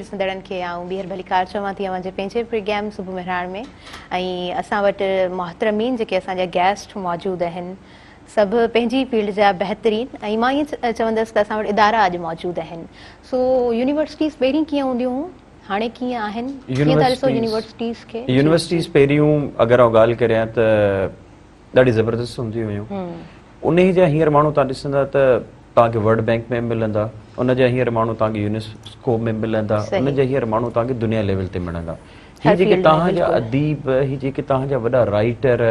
ڏسندڙن کي آئون ٻيهر ڀليڪار چوان ٿي اوهان جي پنهنجي پروگرام صبح مهراڻ ۾ ۽ اسان وٽ محترمين جيڪي اسان جا گيسٽ موجود آهن سڀ پنهنجي فيلڊ جا بهترين ۽ مان ائين چوندس ته اسان وٽ ادارا اڄ موجود آهن سو يونيورسٽيز پهرين ڪيئن هونديون هيون هاڻي ڪيئن آهن ڪيئن ٿا ڏسو يونيورسٽيز کي؟ يونيورسٽيز پهريون اگر آئون ڳالهه ڪريان ته ڏاڍي زبردست هونديون هيون انهي جا هينئر ماڻهو تان ڏسندا ته توهان کي ورلڊ بينڪ ۾ ملندا ان جا هينئر ماڻهو توهان کي يونيسڪو ۾ ملندا ان جا هينئر ماڻهو توهان کي دنيا ليول تي ملندا هي جيڪي توهان جا اديب هي جيڪي توهان جا وڏا رائيٽر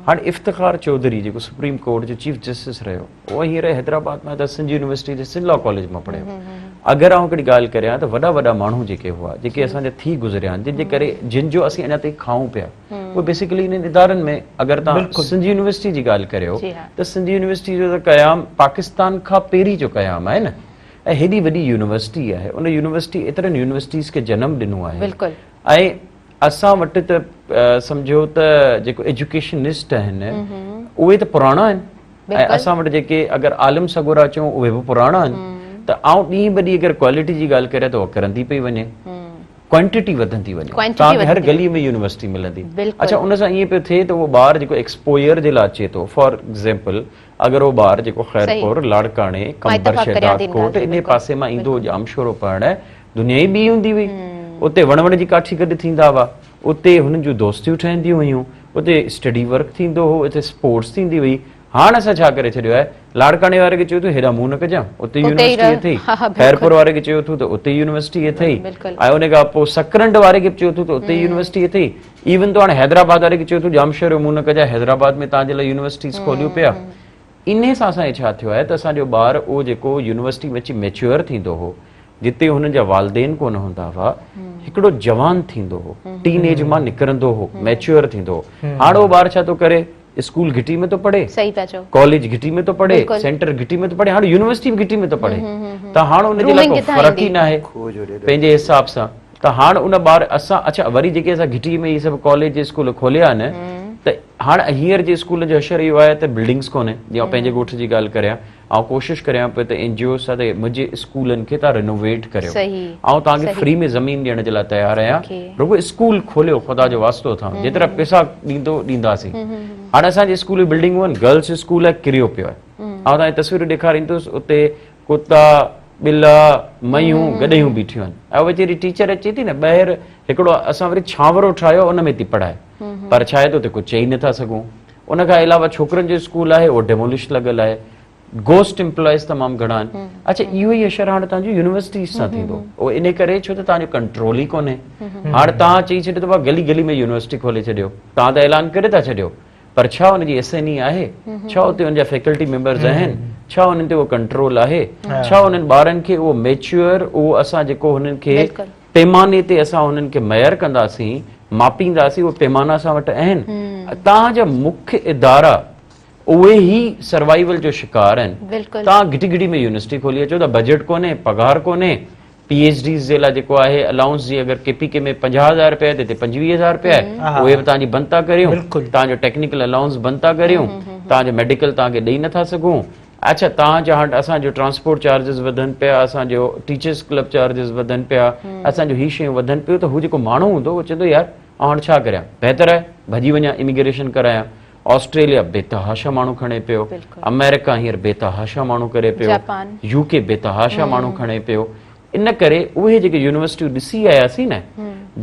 هاڻي افتخار چوڌري جيڪو سپريم ڪورٽ جو چيف جسٽس رهيو اهو هينئر حيدرآباد مان سنڌ يونيورسٽي جي سنڌ لا ڪاليج مان پڙهيو اگر آئون هڪڙي ڳالهه ڪريان ته وڏا وڏا ماڻهو جيڪي هئا جيڪي اسان جا ٿي گذريا آهن جن جي ڪري جن جو اسين اڃا تائين کائون پيا اهي بيسيڪلي انهن ادارن ۾ اگر توهان سنڌ يونيورسٽي جي ڳالهه ڪريو ته سنڌ يونيورسٽي جو ته قيام پاڪستان کان پهرين جو قيام آهي نه ۽ هيڏي وڏي يونيورسٽي آهي ان يونيورسٽي ايترن يونيورسٽيز کي جنم ڏنو آهي بلڪل ۽ اسان وٽ ته سمجهو ته جيڪو ايجوڪيشنسٽ آهن اهي ته پراڻا آهن ۽ اسان وٽ جيڪي اگر عالم سڳورا چئون اهي به پراڻا آهن ته آئون ڏينهن به ڏينهن اگر ڪوالٽي جي ڳالهه ڪريان ته اها ڪرندي پئي وڃي ڪوانٽيٽي وڌندي وڃي توهان کي هر گلي ۾ يونيورسٽي ملندي اڇا ان سان ائين پيو ٿئي ته اهو ٻار جيڪو ايڪسپوئر جي لاء اچي ٿو فار ايگزامپل اگر اهو ٻار جيڪو خيرپور لاڙڪاڻي قمبر شهدادڪوٽ انهي پاسي مان ايندو هو ڄامشورو پڙهڻ دنيا ئي ٻي هوندي هئي اتي وڻ وڻ جي ڪاٺي گڏ ٿيندا هئا اتي هنن جون دوستيون ٺهنديون هيون اتي اسٽڊي ورڪ ٿيندو هو اتي اسپورٽس ٿيندي هئي هاڻ اسان ڇا ڪري ڇڏيو آهي لاڙڪاڻي واري کي چيو ٿو هيڏانهن منهن نه ڪجان اتي يونيورسٽي اٿئي خيرپور واري کي چيو ٿو ته اتي يونيورسٽي اٿئي ۽ ان کان پوء سڪرنڊ واري کي به چيو ٿو ته اتي يونيورسٽي اٿئي ايون تو هاڻي حيدرآباد واري کي چيو ٿو ڄامشوري منهن نه ڪجان حيدرآباد ۾ توهان جي لاء يونيورسٽيز کوليون پيا انهي سان اسان کي ڇا ٿيو آهي ته اسان جو ٻار اهو جيڪو يونيورسٽي ۾ اچي ميچوئر ٿيندو هو جتي هنن جا والدين ڪونه هوندا هئا هڪڙو جوان ٿيندو هو ٽين ايج مان نڪرندو هو ميچوئر ٿيندو هو هاڻ اهو ٻار ڇا ٿو ڪري اسڪول گهٽي ۾ ٿو پڙهي صحيح پيا چئو ڪاليج گهٽي ۾ ٿو پڙهي سينٽر گهٽي ۾ ٿو پڙهي هاڻ يونيورسٽي به گهٽي ۾ ٿو پڙهي ته هاڻ ان جي لاء ڪو فرق ئي ناهي پنهنجي حساب سان ته هاڻ ان ٻار اسان اڇا وري جيڪي اسان گهٽي ۾ هي سڀ ڪاليج اسڪول کوليا آهن ته هاڻ هينئر جي اسڪولن جو حشر اهو آهي ته بلڊنگس ڪونهي جيئن آئون پنهنجي ڳوٺ جي ڳالهه ڪريان آئون ڪوشش ڪريان پيو ته اين جي اوز سان ته منهنجي اسڪولن کي توهان رينوويٽ ڪريو آئون توهان کي فري ۾ زمين ڏيڻ جي لاء تيار آهيان رڳو اسڪول کوليو خدا جو واسطو اٿم جيترا پيسا ڏيندو ڏينداسين هاڻي اسان جي اسڪول جون بلڊنگون آهن گرلس اسڪول آهي ڪريو پيو آهي آئون توهان کي تصويرون ڏيکاريندس اتي ڪتا ٻلا ميون گڏهيون بيٺيون آهن ۽ ويچاري ٽيچر اچي ٿي نه ٻاهر هڪڙو اسان وري ڇانورو ٺاهيو ان ۾ ٿي پڙهائي پر ڇا آهي ته اتي ڪجهه چئي نٿا سگهون ان کان علاوه ڇوڪرن جو اسڪول آهي اهو ڊيمولش لڳل آهي گوسٽ امپلائيز تمام گهڻا آهن اڇا اهو ئي اشر هاڻي توهان جو يونيورسٽيز سان ٿيندو اهو ان ڪري ڇو ته توهان جو ڪنٽرول ئي ڪونهي هاڻي توهان چئي ڇڏيو ته گلي گلي ۾ يونيورسٽي کولي ڇڏيو توهان ته اعلان ڪري ٿا ڇڏيو پر ڇا ان جي ايس اين اي آهي ڇا اتي ان جا فيڪلٽي ميمبرز آهن ڇا انهن تي اهو ڪنٽرول آهي ڇا انهن ٻارن کي اهو ميچوئر اهو اسان جيڪو هنن کي پيماني تي اسان انهن کي معير ڪنداسين، ماپينداسين، اهي پيمانا اسان وٽ آهن. توهان جا مکيه ادارا اهي ئي سروائيول جو شڪار آهن. توهان گهٽي گهٽي ۾ يونيورسٽي کولي اچو ته بجيٽ ڪونهي، پگهار ڪونهي، پي ايڇ ڊيز جي لاء جيڪو آهي الائونس جي اگر ڪي پي ڪي ۾ 50 هزار رپيا آهي ته هتي 25 هزار رپيا آهي، اهي به توهان جي بند ٿا ڪريون، توهان جو ٽيڪنيڪل الائونس بند ٿا ڪريون، توهان جو ميڊيڪل توهان کي ڏئي نٿا سگهون. اڇا توهان جا هاڻ اسان جو ٽرانسپورٽ چارجز وڌن پيا اسان جو ٽيچرس ڪلب چارجز وڌن پيا اسان جو هي شيون وڌن پيون ته هو جيڪو ماڻهو هوندو اهو چوندو يار آئون هاڻ ڇا ڪريان بهتر آهي ڀڄي وڃان اميگريشن ڪرايان آسٽريليا بي تحاشا ماڻهو کڻي پيو آمريڪا هينئر بي تحاشا ماڻهو ڪري پيو يو ڪي بي تحاشا ماڻهو کڻي پيو ان ڪري اهي جيڪي يونيورسٽيون ڏسي آياسين نه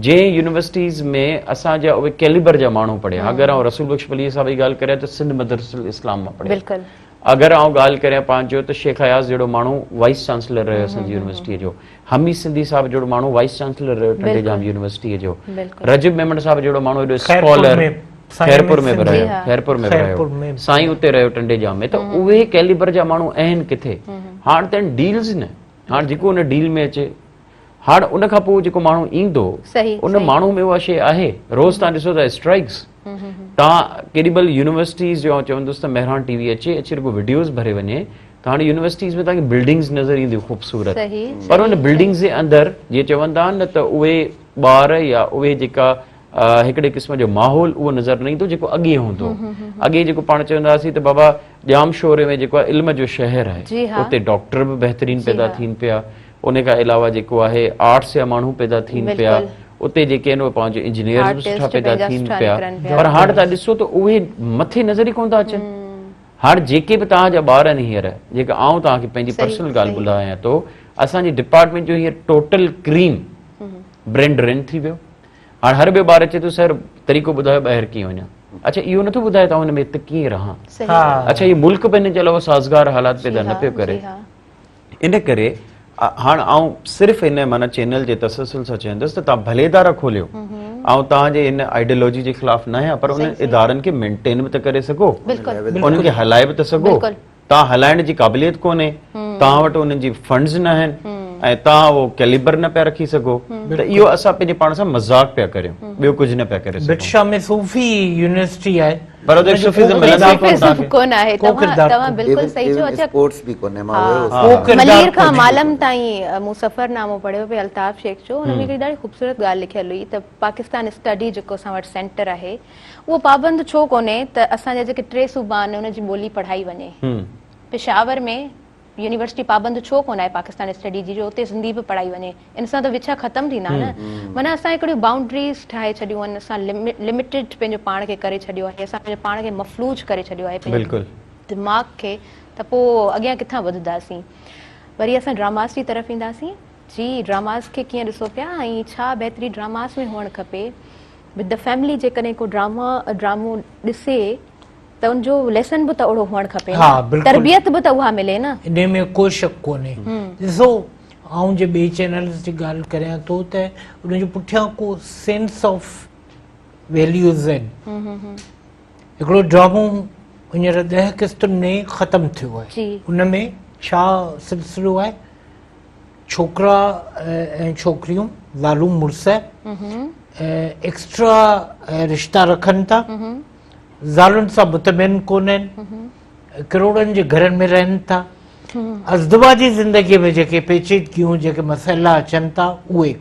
جنهن يونيورسٽيز ۾ اسان جا اهي ڪيليبر جا ماڻهو پڙهيا اگر آئون رسول بخش پليجي صاحب جي ڳالهه ڪريان ته سنڌ مدرسة الاسلام مان پڙهيا بلڪل اگر آئون ڳالهه ڪريان پنهنجو ته شيخ اياز جهڙو ماڻهو وائيس چانسلر رهيو اسان جي يونيورسٽيء جو حميد سنڌي صاحب جهڙو ماڻهو وائيس چانسلر رهيو ٽنڊي ڄام يونيورسٽيء جو رجب ميمڻ صاحب جهڙو ماڻهو ايڏو اسڪالر خيرپور ۾ به رهيو خيرپور ۾ به رهيو سائين اتي رهيو ٽنڊي ڄام ۾ ته اهي ڪيليبر جا ماڻهو آهن ڪٿي هاڻ ته آهن ڊيلز نه هاڻ جيڪو ان ڊيل ۾ اچي هاڻ ان کان پوء جيڪو ماڻهو ايندو ان ماڻهو ۾ اها شيء آهي روز تان ڏسو ته اسٽرائڪس تان ڪيڏي مهل يونيورسٽيز جو آئون چوندس ته مهراڻ ٽي وي اچي اچي رڳو وڊيوز ڀري وڃي ته هاڻي يونيورسٽيز ۾ تان کي بلڊنگز نظر اينديون خوبصورت پر ان بلڊنگز جي اندر جيئن چوندا آهن نه ته اهي ٻار يا اهي جيڪا هڪڙي قسم جو ماحول اهو نظر نه ايندو جيڪو اڳي هوندو اڳي جيڪو پاڻ چوندا هئاسين ته بابا ڄام شوري ۾ جيڪو علم جو شهر آهي اتي ڊاڪٽر به بهترين پيدا ٿين پيا ان کان علاوه جيڪو آهي آرٽس جا ماڻهو پيدا ٿين پيا اتي جيڪي آهن اهي پنهنجو انجنيئرز به سٺا پيدا ٿين پيا پر هاڻ تان ڏسو ته اهي مٿي نظر ئي ڪونه ٿا اچن. هاڻ جيڪي به توهان جا ٻار آهن هينئر جيڪا آئون توهان کي پنهنجي پرسنل ڳالهه ٻڌايان ٿو اسان جي ڊپارٽمينٽ جو هينئر ٽوٽل ڪريم برين ڊرين ٿي ويو. هاڻ هر ٻيو ٻار اچي ٿو سر طريقو ٻڌايو ٻاهر ڪيئن وڃان. اڇا اهو نٿو ٻڌائي ته آئون هن ۾ هت ڪيئن رهان. اڇا هي ملڪ به هن جي علاوه سازگار حالات پيدا نه پيو ڪري. ان ڪري هاڻ آئون صرف هن معنيٰ چينل جي تسلسل سان چوندس ته توهان ڀلي ادارا کوليو آئون توهان جي هن آئيڊيالوجي جي خلاف نه آهيان پر انهن ادارن کي مينٽين به ته ڪري سگهو انهن کي هلائي به ته سگهو توهان هلائڻ جي قابليت ڪونهي توهان وٽ انهن جي فنڊز نه آهن ۽ توهان اهو ڪيليبر نه پيا رکي سگهو ته اهو اسان پنهنجي پاڻ سان مذاق پيا ڪريون ٻيو ڪجهه نه پيا ڪري سگهون. ڀٽ شاهه ۾ صوفي يونيورسٽي آهي پر اتي صوفيزم ملندو ئي ڪونه توهان کي. ڪونه آهي توهان بلڪل صحيح چيو اڇا اسپورٽس به ڪونهي مان ويو هوس. ملير کان مالم تائين مون سفرنامو پڙهيو پئي الطاف شيخ جو ان ۾ هڪڙي ڏاڍي خوبصورت ڳالهه لکيل هئي ته پاڪستان اسٽڊي جيڪو اسان وٽ سينٽر آهي اهو پابند ڇو ڪونهي ته اسان جا جيڪي ٽي صوبا آهن ان جي ٻولي پڙهائي وڃي. پشاور ۾ يونيورسٽي پابند ڇو ڪونه آهي پاڪستان اسٽڊي جي جو اتي سنڌي به پڙهائي وڃي. ان سان ته وڇا ختم ٿيندا نه. معنيٰ اسان هڪڙيون بائونڊريز ٺاهي ڇڏيون آهن اسان لميٽيڊ پنهنجو پاڻ کي ڪري ڇڏيو آهي اسان پنهنجو پاڻ کي مفلوج ڪري ڇڏيو آهي پنهنجي دماغ کي ته پوء اڳيان ڪٿان وڌنداسين. وري اسان ڊراماس جي طرف اينداسين. جي ڊراماس کي ڪيئن ڏسو پيا ۽ ڇا بهتري ڊراماس ۾ هئڻ کپي. ود the family جيڪڏهن ڪو ڊراما ڊرامو ڏسي ته ان جو ليسن به ته اهڙو هئڻ کپي نه تربيت به ته اها ملي نه. انهي ۾ ڪو شڪ ڪونهي. ڏسو آئون جي ٻئي چينلز جي ڳالهه ڪريان ٿو ته ان جي پٺيان ڪو سينس آف ويليوز آهن. هڪڙو ڊرامو هينئر 10 قسطن ۾ ختم ٿيو آهي ان ۾ ڇا سلسلو آهي ڇوڪرا ۽ ڇوڪريون زالون مڙس ايڪسٽرا رشتا رکن ٿا زالن سان مطمئن ڪونهن ڪروڙن جي گهرن ۾ رهن ٿا ازدواجي زندگي ۾ جيڪي پيچيدگيون جيڪي مسئلا اچن ٿا اهي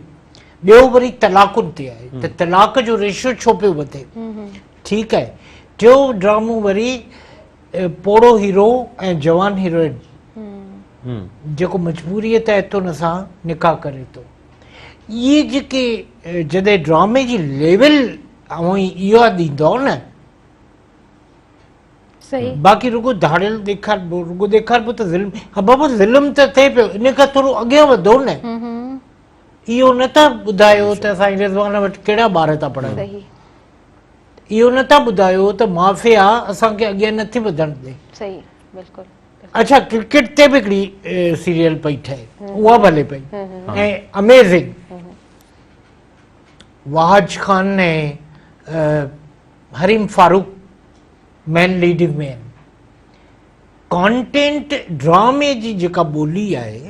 ٻيو وري طلاقن تي آهي ته طلاق جو ريشو ڇو پيو وڌي ٺيڪ آهي ٽيو ڊرامو وري پوڙهو هيرو ۽ جوان هيروئن جيڪو مجبوريء تحت ان سان نڪاح ڪري ٿو. اهي جيڪي جڏهن ڊرامي جي ليول اوهين اها ڏيندؤ نه صحيح باقي رڳو ڌاڙيل ڏيکاربو رڳو ڏيکاربو ته ظلم ها بابا ظلم ته ٿئي پيو ان کان ٿورو اڳيان وڌو نه اهو نه ٿا ٻڌايو ته سائين رضوان وٽ ڪهڙا ٻار ٿا پڙهن صحيح اهو نه ٿا ٻڌايو ته مافيا اسان کي اڳيان نٿي وڌڻ ڏي صحيح بلڪل اڇا ڪرڪيٽ تي به هڪڙي سيريل پئي ٺهي اها به هلي پئي ۽ اميزنگ وهاج خان ۽ حريم فاروق مين ليڊنگ ۾ آهن ڪانٽينٽ ڊرامي جي جيڪا ٻولي آهي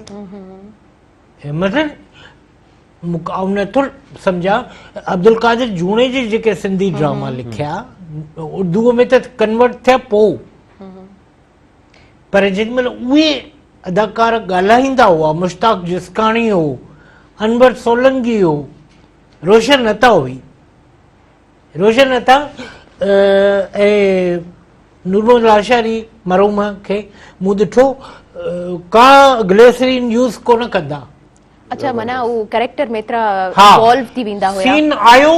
مثلا آئون نٿو سمجهان عبدالقادر جوڻيجي جيڪي سنڌي ڊراما لکيا اردو ۾ ته ڪنورٽ ٿيا پوء پر جيڏي مهل اهي اداڪار ڳالهائيندا هئا مشتاق جسڪاڻي هو انور سولنگي هو روشن عطا هئي روشن عطا ۽ نور محمد لاشاري مرحوم کي مون ڏٺو ڪا گليسرين يوز ڪونه ڪندا. اڇا معنيٰ هو ڪريڪٽر ۾ ايترا انوالو ٿي ويندا هيا. سين آيو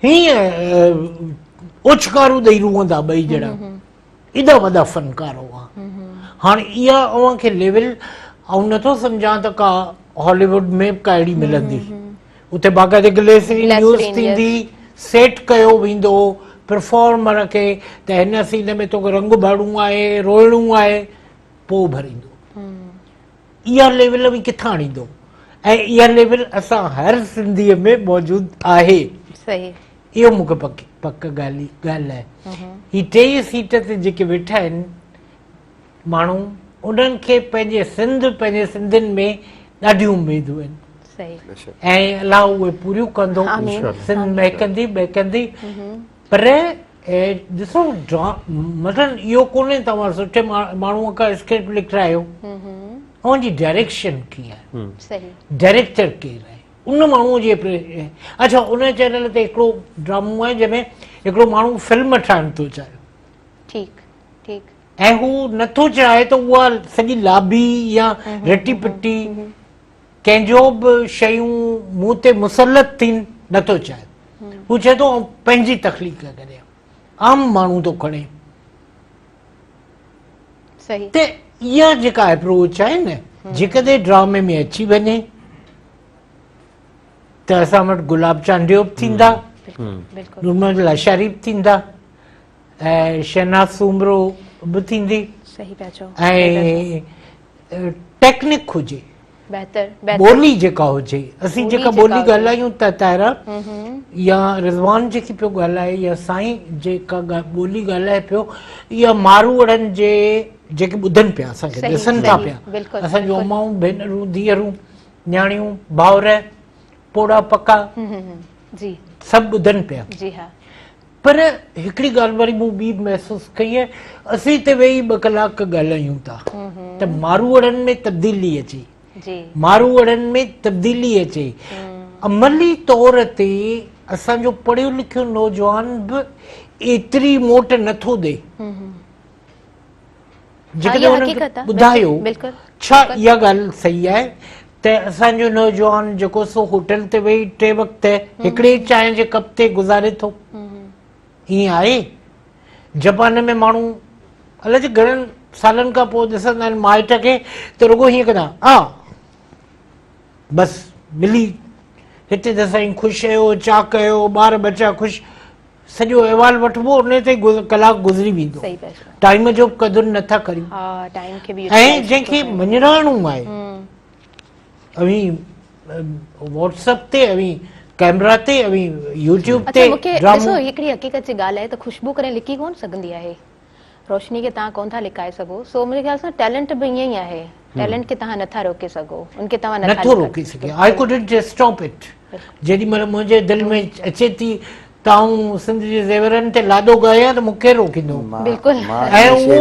هيئن اوڇڪارون ڏئي روئندا ٻئي ڄڻا ايڏا وڏا فنڪار هئا. هاڻ اها اوهان کي ليول آئون نٿو سمجهان ته ڪا هالي ووڊ ۾ به ڪا اهڙي ملندي. اتي باقاعدي گليسرين يوز ٿيندي، سيٽ ڪيو ويندو پرفارمر کي ته هن سين ۾ توکي رنگ ڀرڻو آهي، روئڻو آهي، پوء ڀريندو. اها ليول اوهين ڪٿان آڻيندو؟ ۽ اها ليول اسان هر سنڌيء ۾ موجود آهي. صحيح. اهو مون کي پڪ پڪ ڳالهه آهي. هي ٽيئي سيٽ تي جيڪي ويٺا آهن ماڻهو انهن کي پنهنجي سنڌ پنهنجي سنڌين ۾ ڏاڍيون اميدون آهن. صحيح. ۽ الله اهي پوريون ڪندو. سنڌ مهڪندي مهڪندي پر ڏسو مثلا اهو ڪونهي توهان سٺي ماڻهوء کان اسڪرپٽ لکرايو اوهان جي ڊائريڪشن ڪيئن آهي ڊائريڪٽر ڪير آهي ان ماڻهوء جي اڇا ان چينل تي هڪڙو ڊرامو آهي جنهن ۾ هڪڙو ماڻهو فلم ٺاهڻ ٿو چاهي ٺيڪ ٺيڪ ۽ هو نٿو چاهي ته اها سڄي لابي يا رٽي پٽي ڪنهن جو به شيون مون تي مسلط ٿين نٿو چاهي. هو چئي ٿو آئون پنهنجي تخليق ڪريان. عام ماڻهو ٿو کڻي. ته اها جيڪا اپروچ آهي نه جيڪڏهن ڊرامي ۾ اچي وڃي ته اسان وٽ گلاب چانڊيو به ٿيندا، نور محمد لاشاري به ٿيندا ۽ شهناز سومرو به ٿيندي ۽ ٽيڪنڪ هجي بهتر بهتر ٻولي جيڪا هجي اسين جيڪا ٻولي ڳالهايون ٿا طاهره يا رضوان جيڪي پيو ڳالهائي يا سائين جيڪا ٻولي ڳالهائي پيو يا ماروئڙن جي جيڪي ٻڌن پيا اسان کي ڏسن ٿا پيا اسان جون امائون ڀينرون ڌيئرون نياڻيون ڀائر پوڙها پڪا جي سڀ ٻڌن پيا جي ها پر هڪڙي ڳالهه وري مون ٻي به محسوس ڪئي آهي، اسين هتي ويهي ٻه ڪلاڪ ڳالهايون ٿا ته ماروئڙن ۾ تبديلي اچي، ماروئڙن ۾ تبديلي اچي، عملي طور تي اسان جو پڙهيو لکيو نوجوان به ايتري موٽ نٿو ڏئي. جيڪڏهن انهن کي ٻڌايو ڇا اها ڳالهه صحيح آهي ته اسان جو نوجوان جيڪو سو هوٽل تي ويهي ٽي وقت هڪڙي چانهه جي ڪپ تي گذاري ٿو ائين آهي جپان ۾ ماڻهو الائي گهڻن سالن کان پوء ڏسندا آهن مائٽ کي ته رڳو هيئن ڪندا آ بس ملي هتي ته سائين خوش آهيو چاڪ آهيو ٻار ٻچا خوش سڄو احوال وٺبو ان تي ڪلاڪ گذري ويندو ٽائيم جو به قدر نٿا ڪريون ۽ جنهن کي مڃرائڻو آهي اوهين واٽس اپ تي اوهين ڪيمرا تي اوهين يوٽيوب تي ڊرامو ڏسو هڪڙي حقيقت جي ڳالهه آهي ته خوشبو ڪڏهن لڪي ڪونه سگهندي آهي روشني کي توهان ڪونه ٿا لڪائي سگهو سو منهنجي خيال سان ٽيلنٽ به ائين ئي آهي ٽيلنٽ کي توهان نٿا روڪي سگهو ان کي توهان نٿا نٿو روڪي سگهي آء ڪوڊنٽ اسٽاپ it جيڏي مهل منهنجي دل ۾ اچي ٿي ته آئون سنڌ جي زيورن تي لاڏو ڳايان ته مون کي روڪيندو بلڪل ۽ اهو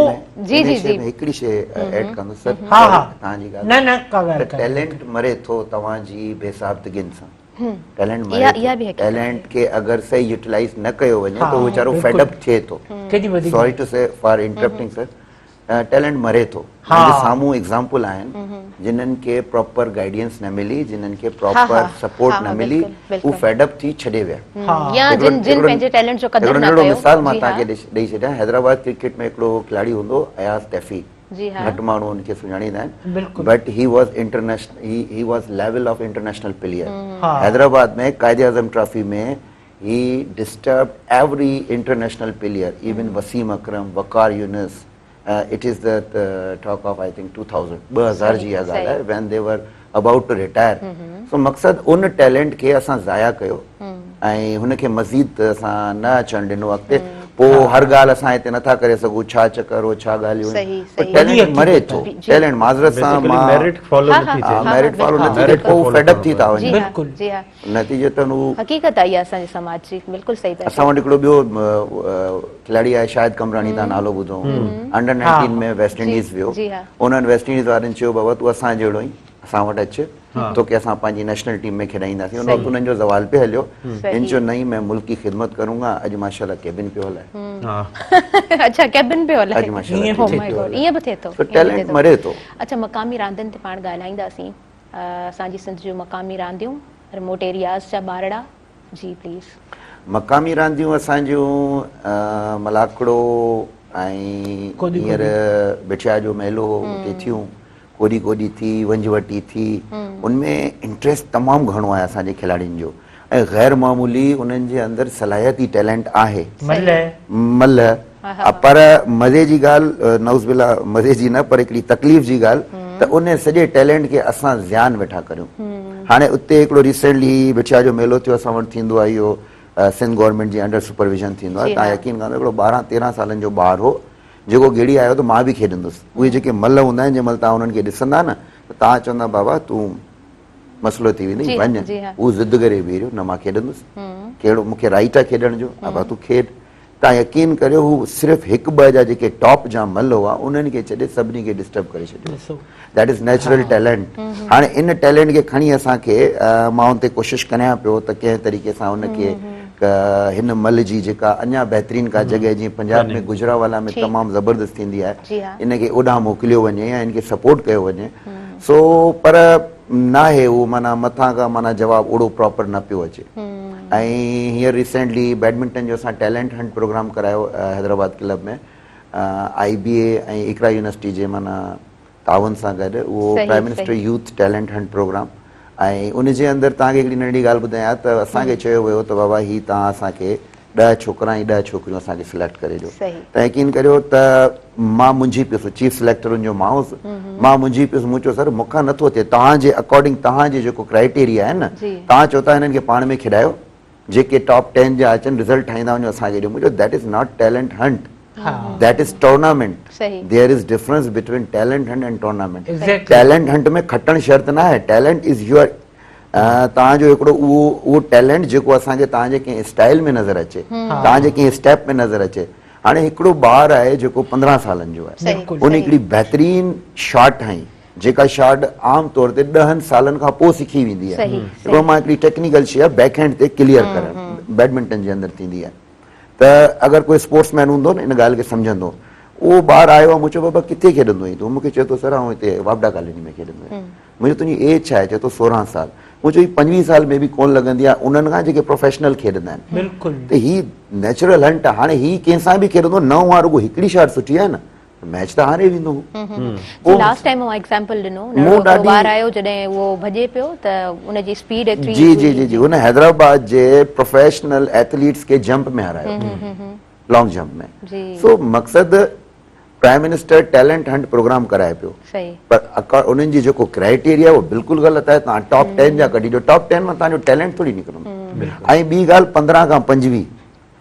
جي جي جي هڪڙي شي ايڊ ڪندس سر ها ها توهان جي ڳالهه نه نه ڪا ڳالهه ڪانهي ٽيلنٽ مري ٿو توهان جي بي ضابطگين سان ٽيلنٽ مري ٿو ٽيلنٽ کي اگر صحيح يوٽيلائز نه ڪيو وڃي ته هو ويچارو فيڊ اپ ٿئي ٿو sorry to say for interrupting sir talent مري ٿو منهنجي سامهون ايگزامپل آهن جنھن کي پراپر گائيڊنس نه ملي جنھن کي پراپر سپورٽ نه ملي هو فيڊ اپ ٿي ڇڏي ويا يا جن جن پنهنجي ٽيلنٽ جو قدر نه ڪيو مثال مان توهان کي ڏئي ڇڏيان حيدرآباد ڪرڪيٽ ۾ هڪڙو کلاڙي هوندو اياز تيفي گهٽ ماڻهو ان کي سڃاڻيندا آهن but he was international he was level of international player Hyderabad ۾ Quaid Azam trophy ۾ he disturb every international player even Wasim Akram Waqar Younis it is the talk of I think 2000 2000 جي اها ڳالهه آهي when they were about to retire so مقصد ان talent کي اسان ضايع ڪيو ۽ هن کي مزيد اسان نه اچڻ ڏنو اڳتي پوء هر ڳالهه اسان هتي نٿا ڪري سگهون ڇا چڪر هو ڇا ڳالهيون پر ٽيلنٽ مري ٿو ٽيلنٽ معذرت سان مان ميرٽ فالو نٿي ٿئي ميرٽ فالو نٿي ٿئي پوء فيڊ اپ ٿي ٿا وڃن بلڪل نتيجتن هو حقيقت آهي اها اسان جي سماج جي بلڪل صحيح پيا اسان وٽ هڪڙو ٻيو کلاڙي آهي شاهد قمبراڻي تان نالو ٻڌو هوندو انڊر 19 ۾ ويسٽ انڊيز ويو انهن ويسٽ انڊيز وارن چيو بابا تون اسان جهڙو آهين اسان وٽ اچ توکي اسان پنهنجي نيشنل ٽيم ۾ کيڏائينداسين ان وقت انهن جو زوال پي هليو هن چيو نئي مين ملڪ ڪي خدمت ڪرون گا اڄ ماشاءالله ڪيبن پيو هلائي اڇا ڪيبن پيو هلائي اڄ ماشاءالله ائين به ٿئي ٿو ٽيلنٽ مري ٿو اڇا مقامي راندين تي پاڻ ڳالهائينداسين اسان جي سنڌ جون مقامي رانديون رموٽ ايرياز جا ٻارڙا جي پليز. مقامي رانديون اسان جون ملاکڙو ۽ هينئر بٺيا جو ميلو هو اتي ٿيون ڪوڏي ڪوڏي ٿي ونجهه وٽي ٿي ان ۾ انٽريسٽ تمام گهڻو آهي اسان جي کلاڙين جو ۽ غير معمولي انهن جي اندر صلاحيت ئي ٽيلنٽ آهي. ملهه پر مزي جي ڳالهه نعوذ بالله مزي جي نه پر هڪڙي تڪليف جي ڳالهه ته ان سڄي ٽيلنٽ کي اسان زيان ويٺا ڪريون. هاڻي اتي هڪڙو ريسينٽلي بٺيا جو ميلو ٿيو اسان وٽ ٿيندو آهي اهو سنڌ گورنمينٽ جي انڊر سپرويزن ٿيندو آهي تان يقين ڪندو هڪڙو 12 13 سالن جو ٻار هو جيڪو گهڙي آيو ته مان به کيڏندس اهي جيڪي ملهه هوندا آهن جنهن مهل تان انهن کي ڏسندا نه ته تان چوندا بابا تون مسئلو ٿي ويندئي وڃ هو ضد ڪري بيهي رهيو نه مان کيڏندس ڪهڙو مون کي رائيٽ آهي کيڏڻ جو ابا تون کيڏ تان يقين ڪريو هو صرف هڪ ٻه جا جيڪي ٽاپ جا مل هئا انهن کي ڇڏي سڀني کي ڊسٽرب ڪري ڇڏيو that is natural talent هاڻي ان ٽيلنٽ کي کڻي اسان کي مان ان تي ڪوشش ڪريان پيو ته ڪنهن طريقي سان ان کي هن مل جي جيڪا اڃا بهترين ڪا جڳهه جيئن پنجاب ۾ گجراوالا ۾ تمام زبردست ٿيندي آهي ان کي اوڏانهن موڪليو وڃي يا ان کي سپورٽ ڪيو وڃي سو پر ناهي اهو معنيٰ مٿان کان معنيٰ جواب اوڙو پراپر نه پيو اچي ۽ هينئر ريسينٽلي بيڊمنٽن جو اسان ٽيلنٽ هنٽ پروگرام ڪرايو Hyderabad club ۾ I B A ۽ Iqra university جي معنيٰ تعاون سان گڏ اهو prime minister youth talent hunt programme ۽ ان جي اندر توهان کي هڪڙي ننڍڙي ڳالهه ٻڌايان ته اسان کي چيو ويو ته بابا هي توهان اسان کي ڏهه ڇوڪرا ۽ ڏهه ڇوڪريون اسان کي سليڪٽ ڪري ڏيو ته يقين ڪريو ته مان منجهي پيس چيف سليڪٽر ان جو مان هوس مان منجهي پيس مون چيو سر مون کان نٿو ٿئي توهان جي اڪارڊنگ توهان جي جيڪو ڪرائيٽيريا آهي نه توهان چئو ٿا هنن کي پاڻ ۾ کيڏايو جيڪي ٽاپ ٽين جا اچن رزلٽ ٺاهيندا وڃو اسان کي ڏيو مون چيو that is not talent hunt that is tournament there is difference between talent hunt and tournament talent hunt ۾ کٽڻ شرط نه آهي ٽيلنٽ is your توهان جو هڪڙو اهو اهو ٽيلنٽ جيڪو اسان کي توهان جي ڪنهن اسٽائل ۾ نظر اچي توهان جي ڪنهن اسٽيپ ۾ نظر اچي هاڻي هڪڙو ٻار آهي جيڪو 15 سالن جو آهي ان هڪڙي بهترين شاٽ هنئي جيڪا شاٽ عام طور تي 10 سالن کان پوء سکي ويندي آهي هڪڙو مان هڪڙي ٽيڪنيڪل شي آهي بيڪ هينڊ تي ڪليئر ڪرڻ بيڊمنٽن جي اندر ٿيندي آهي ته اگر ڪوئي اسپورٽس مين هوندو نه ان ڳالهه کي سمجهندو اهو ٻار آيو آهي مون چيو بابا ڪٿي کيڏندو آهين تون مون کي چئي ٿو سر آئون هتي واپڊا ڪالوني ۾ کيڏندو آهيان مون چيو تنهنجي ايج ڇا آهي چئي ٿو 16 سال مون چيو هي 25 سال ۾ به ڪون لڳندي آهي انهن کان جيڪي پروفيشنل کيڏندا آهن بلڪل ته هي نيچرل هنٽ آهي هاڻي هي ڪنهن سان به کيڏندو نه اها رڳو هڪڙي شاٽ سٺي آهي نه ميچ ته هاري ويندو هو لاسٽ ٽائيم اوهان ايگزامپل ڏنو ننڍڙو هڪڙو ٻار آيو جڏهن اهو ڀڄي پيو ته ان جي اسپيڊ ايتري جي جي جي جي هن حيدرآباد جي پروفيشنل ايٿليٽس کي جمپ ۾ هارايو لانگ جمپ ۾ سو مقصد prime minister talent hunt programme ڪرائي پيو پر انهن جي جيڪو ڪرائيٽيريا اهو بلڪل غلط آهي توهان ٽاپ 10 جا ڪڍي ڏيو ٽاپ 10 مان توهان جو ٽيلنٽ ٿوري نڪرندو ۽ ٻي ڳالهه 15 کان 25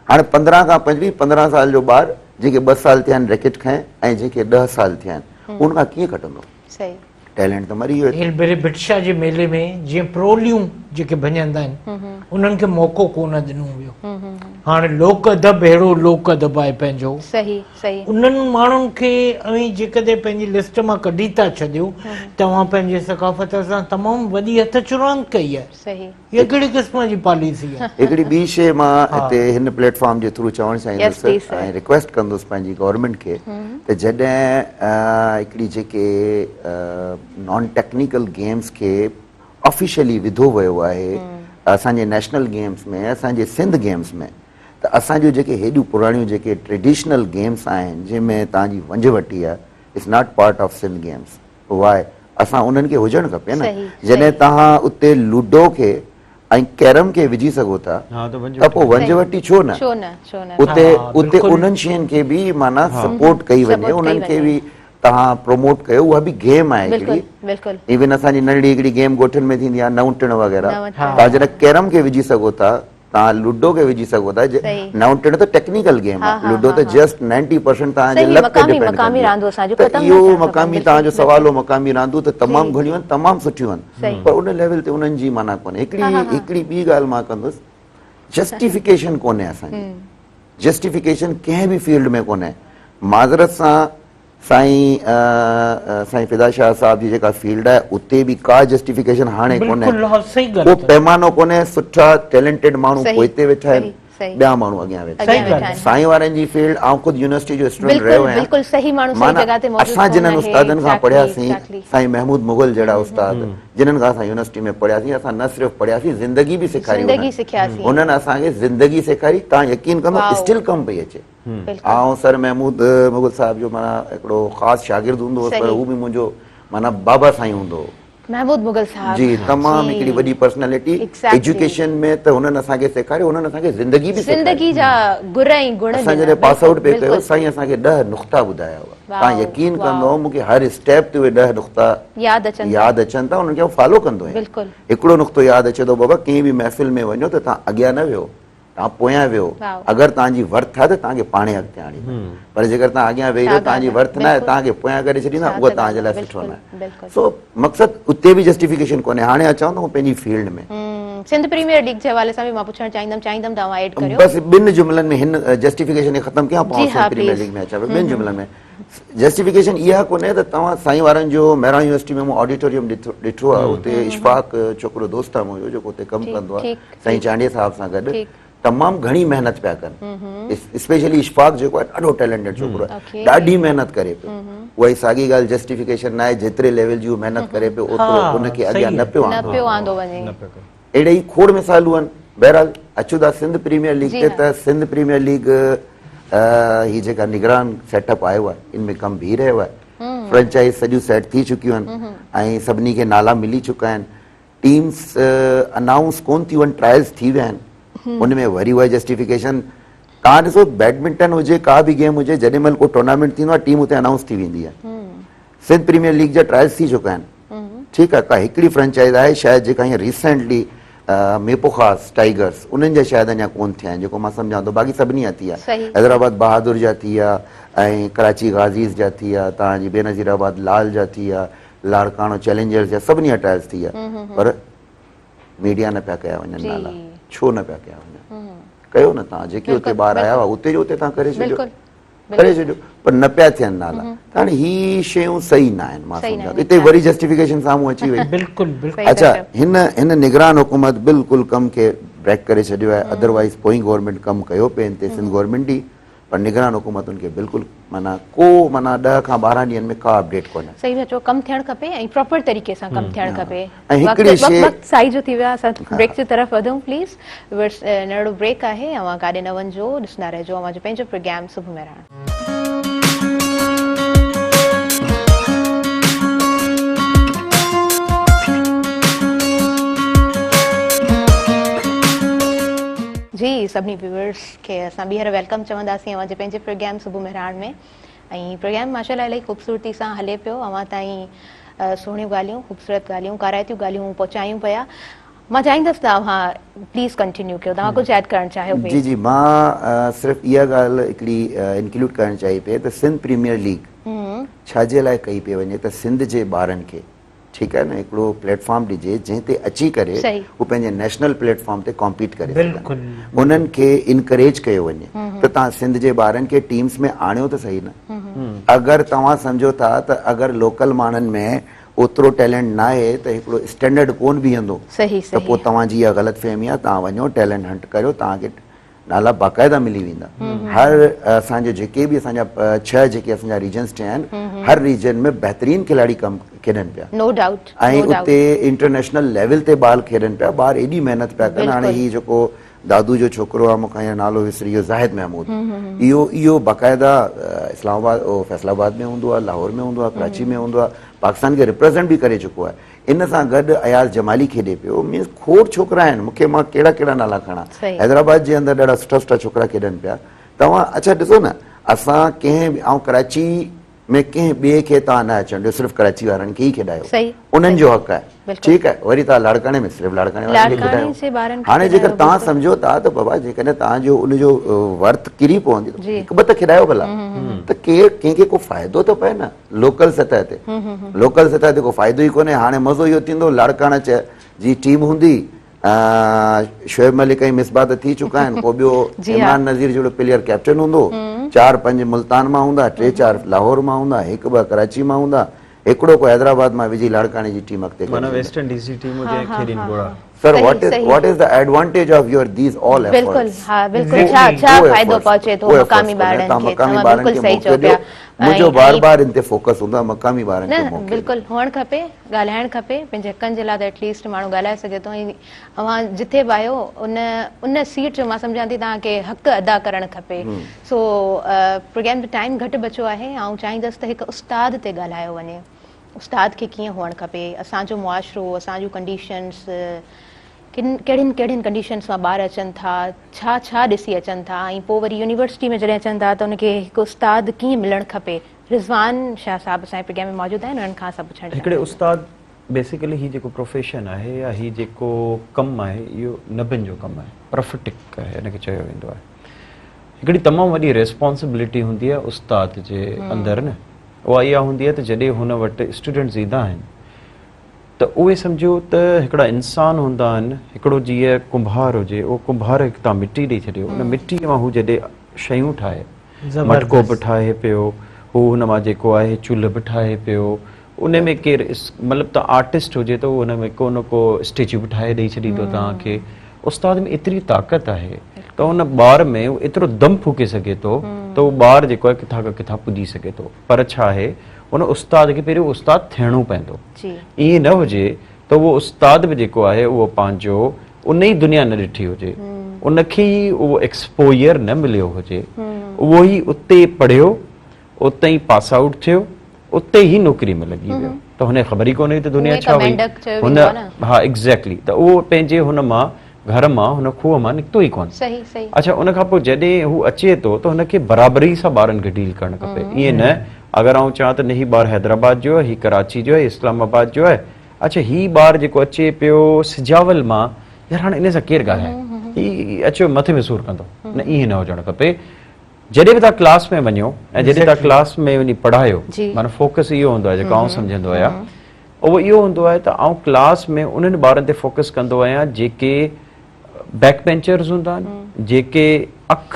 هاڻي 15 کان 25 15 سال جو ٻار جنهن کي 2 سال ٿيا آهن ريڪيٽ کنئي ۽ جنهن کي 10 سال ٿيا آهن ان کان ڪيئن کٽندو صحيح ٽيلنٽ ته مري ويو هن ڀيري ڀٽشاهه جي ميلي ۾ جيئن پروليون جيڪي ڀڃندا آهن انهن کي موقعو ڪونه ڏنو ويو هاڻي لوڪ ادب اهڙو لوڪ ادب آهي پنهنجو صحيح صحيح انهن ماڻهن کي اوهين جيڪڏهن پنهنجي لسٽ مان ڪڍي ٿا ڇڏيو ته اوهان پنهنجي ثقافت سان تمام وڏي هٿ چراند ڪئي آهي صحيح هيء ڪهڙي قسم جي پاليسي آهي؟ هڪڙي ٻي شيء مان هتي هن پليٽ فارم جي ٿرو چوڻ چاهيندس ۽ رڪويسٽ ڪندس پنهنجي گورنمينٽ کي ته جڏهن هڪڙي جيڪي نان ٽيڪنيڪل گيمز کي آفيشلي وڌو ويو آهي اسان جي نيشنل گيمز ۾ اسان جي سنڌ گيمز ۾ ته اسان جون جيڪي هيڏيون پراڻيون جيڪي ٽريڊيشنل گيمز آهن جنهن ۾ توهان جي ونجهه وٽي آهي it's not part of Sindh games واء اسان انهن کي هجڻ کپي نه جڏهن توهان اتي لوڊو کي ۽ ڪيرم کي وجهي سگهو ٿا ته پوء ونجهه وٽي ڇو نه اتي اتي انهن شين کي به معنيٰ سپورٽ ڪئي وڃي انهن کي به توهان پروموٽ ڪيو اها به گيم آهي هڪڙي ايون اسان جي ننڍڙي هڪڙي گيم ڳوٺن ۾ ٿيندي آهي نو ٽڻ وغيره توهان جڏهن ڪيرم کي وجهي سگهو ٿا توهان لوڊو کي وجهي سگهو ٿا نو ٽڻ ته ٽيڪنيڪل گيم آهي لوڊو ته جسٽ 90% توهان جي لڪ تي ڊپينڊ ڪندي آهي ته اهو مقامي توهان جو سوال هو مقامي راندون ته تمام گهڻيون آهن تمام سٺيون آهن پر ان ليول تي انهن جي معنيٰ ڪونهي هڪڙي هڪڙي ٻي ڳالهه مان ڪندس جسٽيفڪيشن ڪونهي اسان جي جسٽيفڪيشن ڪنهن به فيلڊ ۾ ڪونهي معذرت سان سائين سائين فدا شاهه صاحب جي جيڪا فيلڊ آهي اتي به ڪا جسٽيفڪيشن هاڻي ڪونهي ڪو پيمانو ڪونهي سٺا ٽيلنٽيڊ ماڻهو پوئتي ويٺا آهن ٻيا ماڻهو اڳيان ويٺا آهن سائين وارن جي فيلڊ آئون خود يونيورسٽي جو اسٽوڊنٽ رهيو آهيان معنيٰ اسان جنهن استادن کان پڙهياسين سائين محمود مغل جهڙا استاد جنهن کان اسان يونيورسٽي ۾ پڙهياسين اسان نه صرف پڙهياسين زندگي به سيکاري انهن اسان کي زندگي سيکاري تان يقين ڪندو اسٽل ڪم پئي اچي آئون سر محمود مغل صاحب جو معنيٰ هڪڙو خاص شاگرد هوندو هوس پر هو به منهنجو معنيٰ بابا سائين هوندو هو. محمود مغل صاحب جي تمام هڪڙي وڏي پرسنالٽي ايجوڪيشن ۾ ته هنن اسان کي سيکاريو هنن اسان کي زندگي به سيکاري زندگي جا گر ۽ گڻ اسان جڏهن پاس آئوٽ پئي ڪيو سائين اسان کي 10 نقطا ٻڌايا هئا تان يقين ڪندو مون کي هر اسٽيپ تي اهي 10 نقطا ياد اچن ياد اچن ٿا انهن کي آئون فالو ڪندو آهيان بلڪل هڪڙو نقطو ياد اچي ٿو بابا ڪنهن به محفل ۾ وڃو ته تان اڳيان نه ويهو توهان پويان ويهو اگر توهان جي ورٿ آهي ته توهان کي پاڻهي اڳتي آڻيندا پر جيڪر توهان اڳيان ويهي رهيو توهان جي ورٿ نه آهي توهان کي پويان ڪري ڇڏيندا اهو توهان جي لاء سٺو نه آهي سو مقصد اتي به جسٽيفڪيشن ڪونهي هاڻي اچان ٿو پنهنجي فيلڊ ۾ سنڌ پريميئر ليگ جي حوالي سان به مان پڇڻ چاهيندم چاهيندم ته اوهان ايڊ ڪريو بس ٻن جملن ۾ هن جسٽيفڪيشن کي ختم ڪيان پوء سنڌ پريميئر ليگ ۾ اچان ٻن جملن ۾ جسٽيفڪيشن اها ڪونهي ته توهان سائين وارن جو مهراڻ يونيورسٽي ۾ مون آڊيٽوريم ڏٺو آهي اتي اشفاق ڇوڪرو دوست آهي منهنجو جيڪو اتي ڪم ڪندو آهي سائين چانڊيي صاحب سان گڏ تمام گهڻي محنت پيا ڪن اسپيشلي اشفاق جيڪو آهي ڏاڍو ٽيلنٽيڊ ڇوڪرو آهي ڏاڍي محنت ڪري پيو اها ئي ساڳي ڳالهه جسٽيفڪيشن ناهي جيتري ليول جي هو محنت ڪري پيو اوترو ان کي اڳيان نه پيو آندو وڃي. اهڙي ئي کوڙ مثالون آهن. بهرحال اچون ٿا سنڌ پريميئر ليگ تي ته سنڌ پريميئر ليگ هي جيڪا نگران سيٽ اپ آيو آهي ان ۾ ڪم بيهي رهيو آهي. فرنچائز سڄيون سيٽ ٿي چڪيون آهن ۽ سڀني کي نالا ملي چڪا آهن. ٽيمز انائونس ڪون ٿيون آهن ٽرائلز ٿي ويا آهن ان ۾ وري اها جسٽيفڪيشن توهان ڏسو بيڊمنٽن هجي ڪا به گيم هجي جڏهن مهل ڪو ٽورنامينٽ ٿيندو آهي ٽيم اتي انائونس ٿي ويندي آهي سنڌ پريميئر ليگ جا ٽرائلز ٿي چڪا آهن ٺيڪ آهي ڪا هڪڙي فرنچائز آهي شايد جيڪا هينئر ريسينٽلي ميرپورخاص ٽائيگرس انهن جا شايد اڃا ڪون ٿيا آهن جيڪو مان سمجهان ٿو باقي سڀني جا ٿي ويا حيدرآباد بهادر جا ٿي ويا ۽ ڪراچي غازيز جا ٿي ويا توهان جي بينظير آباد لال جا ٿي ويا لاڙڪاڻو چئلينجرز جا سڀني جا ٽرائلز ٿي ويا پر ميڊيا نه پيا ڪيا وڃن نالا ڇو نه پيا ڪيا وڃن ڪيو نه تان جيڪي اتي ٻار آيا هئا اتي جو اتي تان ڪري ڇڏيو ڪري ڇڏيو پر نه پيا ٿين نالا ته هاڻي هي شيون صحيح نه آهن مان سمجهان ٿو اتي وري جسٽيفڪيشن سامهون اچي وئي بلڪل بلڪل اچھا هن هن نگران حڪومت بلڪل ڪم کي بريڪ ڪري ڇڏيو آهي ادروائز پوئين گورنمينٽ ڪم ڪيو پئي هن تي سنڌ گورنمينٽ ئي پر نگران حڪومتن کي بلڪل معنيٰ ڪو معنيٰ 10 کان 12 ڏينهن ۾ ڪا اپڊيٽ ڪونهي. صحيح ٿا چئو ڪم ٿيڻ کپي ۽ پراپر طريقي سان ڪم ٿيڻ کپي. ۽ هڪڙي شي وقت سائي جو ٿي ويو آهي اسان بريڪ جي طرف وڌون پليز ويورس ننڍڙو بريڪ آهي اوهان ڪاڏي نه وڃجو ڏسندا رهجو اوهان جو پنهنجو پروگرام صبح مهراڻ. جي سڀني ويورس کي اسان ٻيهر welcome چونداسين اوهان جي پنهنجي پروگرام صبح مهراڻ ۾ ۽ پروگرام ماشاء الله الاهي خوبصورتي سان هلي پيو اوهان تائين سهڻيون ڳالهيون خوبصورت ڳالهيون ڪارائتيون ڳالهيون پهچايون پيا مان چاهيندس ته اوهان پليز ڪنٽينيو ڪيو توهان ڪجهه ايڊ ڪرڻ چاهيو پئي. جي جي مان صرف اها ڳالهه هڪڙي انڪلوڊ ڪرڻ چاهي پئي ته سنڌ پريميئر ليگ ڇا جي لاء ڪئي پئي وڃي ته سنڌ جي ٻارن کي ٺيڪ آهي نه هڪڙو پليٽ فارم ڏجي جنهن تي اچي ڪري هو پنهنجي نيشنل پليٽ فارم تي ڪامپيٽ ڪري سگهن انهن کي انڪريج ڪيو وڃي ته توهان سنڌ جي ٻارن کي ٽيمز ۾ آڻيو ته صحيح نه اگر توهان سمجهو ٿا ته اگر لوڪل ماڻهن ۾ اوترو ٽيلنٽ ناهي ته هڪڙو اسٽينڊرڊ ڪون بيهندو ته پوء توهان جي اها غلط فهمي آهي توهان وڃو ٽيلنٽ هنٽ ڪريو توهان کي نالا باقاعده ملي ويندا هر اسان جو جيڪي به اسان جا 6 جيڪي اسان جا ريجنز ٺهيا آهن هر ريجن ۾ بهترين کلاڙي ڪم کيڏن پيا نو ڊائوٽ ۽ اتي انٽرنيشنل ليول تي بال کيڏن پيا ٻار ايڏي محنت پيا ڪن هاڻي هي جيڪو دادو جو ڇوڪرو آهي مون کان هينئر نالو وسري ويو زاهد محمود اهو اهو باقاعده اسلام آباد فيصل آباد ۾ هوندو آهي لاهور ۾ هوندو آهي ڪراچي ۾ هوندو آهي پاڪستان کي ريپريزنٽ به ڪري چڪو آهي ان سان گڏ اياز جمالي کيڏي پيو مينس کوڙ ڇوڪرا آهن مونکي مان ڪهڙا ڪهڙا نالا کڻان حيدرآباد جي اندر ڏاڍا سٺا سٺا ڇوڪرا کيڏن پيا توهان اڇا ڏسو نه اسان ڪنهن به آئون ڪراچي ۾ ڪنهن ٻئي کي توهان نه اچڻ ڏيو صرف ڪراچي وارن کي ئي کيڏايو انهن جو حق آهي ٺيڪ آهي وري توهان لاڙڪاڻي ۾ صرف لاڙڪاڻي وارن کي کيڏايو هاڻي جيڪر توهان سمجهو ٿا ته بابا جيڪڏهن توهان جو ان جو ورٿ ڪري پوندي هڪ ٻه ته کيڏايو ڀلا ته ڪير ڪنهن کي ڪو فائدو ته پئي نه لوڪل سطح تي لوڪل سطح تي ڪو فائدو ئي ڪونهي هاڻي مزو اهو ٿيندو لاڙڪاڻا جي ٽيم هوندي شعيب ملڪ ۽ مصباح ته ٿي چڪا آهن ڪو ٻيو عمران نذير جهڙو پليئر ڪيپٽن هوندو 4 5 ملتان مان هوندا 3 4 لاهور مان هوندا 1 2 ڪراچي مان هوندا هڪڙو ڪو حيدرآباد مان وجهي لاڙڪاڻي جي ٽيم اڳتي معنيٰ ويسٽ انڊيز جي ٽيم هجي ۽ کيڏين گهوڙا. Sir what is what is the advantage of your these all efforts. بلڪل ها بلڪل ڇا ڇا فائدو پهچي ٿو مقامي ٻارڙن کي توهان بلڪل صحيح چئو پيا منهنجو بار بار ان تي فوڪس هوندو آهي مقامي ٻارن کي موقعو بلڪل هئڻ کپي ڳالهائڻ کپي پنهنجي حقن جي لاء ته ايٽ ليسٽ ماڻهو ڳالهائي سگهي ٿو ۽ اوهان جٿي به آهيو ان ان سيٽ جو مان سمجهان ٿي توهان کي حق ادا ڪرڻ کپي سو پروگرام جو ٽائيم گهٽ بچو آهي آئون چاهيندس ته هڪ استاد تي ڳالهايو وڃي استاد کي ڪيئن هئڻ کپي اسان جو معاشرو اسان جون ڪنڊيشنس ڪن ڪهڙين ڪهڙين ڪنڊيشنس مان ٻار اچن ٿا ڇا ڇا ڏسي اچن ٿا ۽ پوء وري يونيورسٽي ۾ جڏهن اچن ٿا ته ان کي هڪ استاد ڪيئن ملڻ کپي رضوان شاهه صاحب اسان جي پروگرام ۾ موجود آهن انهن کان اسان پڇڻ هڪڙي استاد بيسيڪلي هي جيڪو پروفيشن آهي يا هي جيڪو ڪم آهي اهو نبين جو ڪم آهي پروفيٽڪ هن کي چيو ويندو آهي هڪڙي تمام وڏي ريسپانسبلٽي هوندي آهي استاد جي اندر نه اها اها هوندي آهي ته جڏهن هن وٽ اسٽوڊنٽس ايندا آهن ته اهي سمجهو ته هڪڙا انسان هوندا آهن هڪڙو جيئن ڪنڀار هجي اهو ڪنڀار هڪ تان مٽي ڏئي ڇڏيو ان مٽي مان هو جڏهن شيون ٺاهي مٽڪو به ٺاهي پيو هو هن مان جيڪو آهي چولهه به ٺاهي پيو ان ۾ ڪير مطلب ته آرٽسٽ هجي ته ان ۾ ڪو نه ڪو اسٽيچو به ٺاهي ڏئي ڇڏيندو توهان کي استاد ۾ ايتري طاقت آهي ته ان ٻار ۾ ايترو دم ڦوڪي سگهي ٿو ته ته اهو ٻار جيڪو آهي ڪٿان کان ڪٿان پڄي سگهي ٿو. پر ڇا آهي ان استاد کي پهريون استاد ٿيڻو پوندو. ائين نه هجي ته اهو استاد به جيڪو آهي اهو پنهنجو ان ئي دنيا نه ڏٺي هجي، ان کي ئي اهو ايڪسپوئر نه مليو هجي، اهو ئي اتي پڙهيو، اتي ئي پاس آئوٽ ٿيو، اتي ئي نوڪري ۾ لڳي ويو ته هن کي خبر ئي ڪونه هئي ته دنيا ڇا هئي. هن ها ايگزيڪٽلي ته اهو پنهنجي هن مان گهر مان هن کوهه مان نڪتو ئي ڪونه. اڇا ان کان پوء جڏهن هو اچي ٿو ته هن کي برابري سان ٻارن کي ڊيل ڪرڻ کپي. ائين نه اگر آئون چوان ته نه هي ٻار حيدرآباد جو آهي، هي ڪراچي جو آهي، هي اسلام آباد جو آهي، اڇا هي ٻار جيڪو اچي پيو سجاول مان يار هاڻي ان سان ڪير ڳالهائي، هي اچيو مٿي ۾ سور ڪندو. نه ائين نه هجڻ کپي. جڏهن به توهان ڪلاس ۾ وڃو ۽ جڏهن توهان ڪلاس ۾ وڃي پڙهايو معنيٰ فوڪس اهو هوندو آهي جيڪو آئون سمجهندو آهيان اهو اهو هوندو آهي ته آئون ڪلاس ۾ انهن ٻارن تي فوڪس ڪندو آهيان جيڪي بيڪ بينچرز هوندا آهن جيڪي اک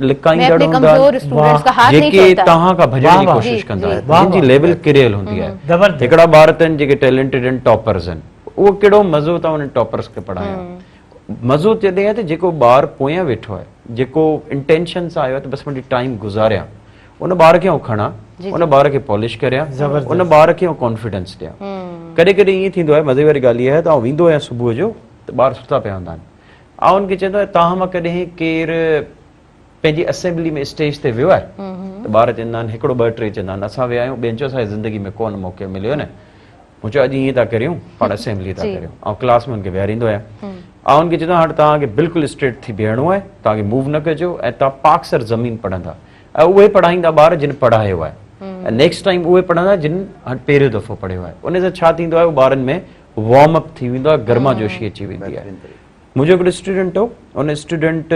لڪائيندڙ هوندا آهن جيڪي توهان کان ڀڄڻ جي ڪوشش ڪندا آهن جن جي ليول ڪريل هوندي آهي. هڪڙا ٻار ته آهن جيڪي ٽيلنٽيڊ آهن ٽاپرز آهن اهو ڪهڙو مزو ته انهن ٽاپرز کي پڙهايان. مزو تڏهن آهي ته جيڪو ٻار پويان ويٺو آهي جيڪو انٽينشن سان آيو آهي ته بس منهنجي ٽائيم گذاريان ان ٻار کي آئون کڻان ان ٻار کي پالش ڪريان ان ٻار کي آئون ڪانفيڊنس ڏيان. ڪڏهن ڪڏهن ائين ٿيندو آهي مزي واري ڳالهه اها آهي ته آئون ويندو آهيان صبح جو ته ٻار ستا پيا هوندا آهن آئون ان کي چوندو آهيان توهان مان ڪڏهن ڪير پنهنجي اسيمبلي ۾ اسٽيج تي ويو آهي ته ٻار چوندا آهن هڪڙو ٻه ٽي چوندا آهن اسان ويا آهيون ٻين چيو اسان جي زندگي ۾ ڪونه موقعو مليو نه مون چيو اڄ ائين ٿا ڪريون پاڻ اسيمبلي ٿا ڪريون آئون ڪلاس ۾ ان کي ويهاريندو آهيان آئون ان کي چوندو آهيان هاڻي توهان کي بلڪل اسٽريٽ ٿي بيهڻو آهي توهان کي موو نه ڪجو ۽ توهان پاڪ سر زمين پڙهندا ۽ اهي پڙهائيندا ٻار جن پڙهايو آهي ۽ نيڪسٽ ٽائيم اهي پڙهندا جن پهريون دفعو پڙهيو آهي ان سان ڇا ٿيندو آهي ٻارن ۾ وارم اپ ٿي ويندو آهي گرما جوشي اچي ويندي آهي. منهنجو هڪڙو اسٽوڊنٽ هو ان اسٽوڊنٽ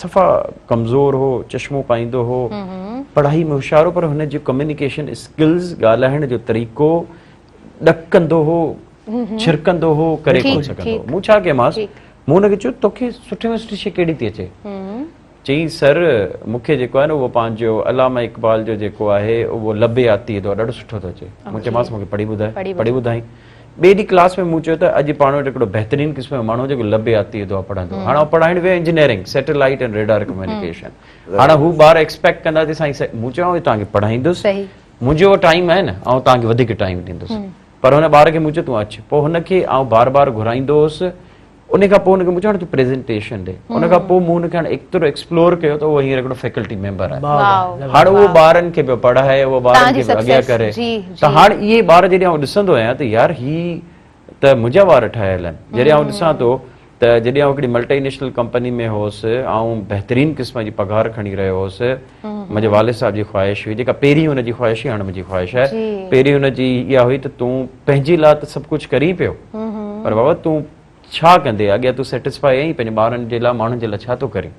صفا ڪمزور هو چشمو پائيندو هو پڙهائي ۾ هوشيار هو پر هن جي ڪميونيڪيشن اسڪلز ڳالهائڻ جو طريقو ڏڪندو هو ڇرڪندو هو ڪري ڪونه سگهندو هو. مون ڇا ڪيومانس مون هن کي چيو توکي سٺي ۾ سٺي شي ڪهڙي ٿي اچي؟ چيائين سر مون کي جيڪو آهي نه اهو پنهنجو علامه اقبال جو جيڪو آهي اهو لب آتي دعا ڏاڍو سٺو ٿو اچي. مون چيومانس مون کي پڙهي ٻڌاء. پڙهي ٻڌائين. ٻئي ڏينهن ڪلاس ۾ مون چيو ته اڄ پاڻ وٽ هڪڙو بهترين قسم جو ماڻهو جيڪو لب آتي دعا پڙهندو. هاڻ آئون پڙهائڻ ويو engineering, satellite and radar communication. هاڻ هو ٻار ايڪسپيڪٽ ڪندا ته سائين مون چيو آئون توهان کي پڙهائيندس. منهنجو اهو ٽائيم آهي نه آئون توهان کي وڌيڪ ٽائيم ڏيندس. پر هن ٻار کي مون چيو تون اچ. پوء هن کي آئون بار بار گهرائيندو هوس. ان کان پوء هن کي مون چيو هاڻي تون پريزنٽيشن ڏي. ان کان پوء مون هن کي هاڻي ايترو ايڪسپلور ڪيو ته اهو هينئر هڪڙو فيڪلٽي ميمبر آهي. هاڻ اهو ٻارن کي پيو پڙهائي، اهو ٻارن کي پيو اڳيان ڪري. ته هاڻ اهي ٻار جڏهن آئون ڏسندو آهيان ته يار هي ته منهنجا ٻار ٺاهيل آهن. جڏهن آئون ڏسان ٿو ته جڏهن آئون هڪڙي ملٽي نيشنل ڪمپني ۾ هوس، آئون بهترين قسم جي پگهار کڻي رهيو هوس. منهنجي والد صاحب جي خواهش هئي، جيڪا پهرين هن جي خواهش هئي، هاڻ منهنجي خواهش آهي. پهرين هن جي اها هئي ته تون پنهنجي لاء ته سڀ ڪجهه ڪرين پيو، پر بابا تون ڇا ڪندي اڳيان تون سيٽسفائي آهين پنهنجي ٻارن جي لاء ماڻهن جي لاء ڇا ٿو ڪرين؟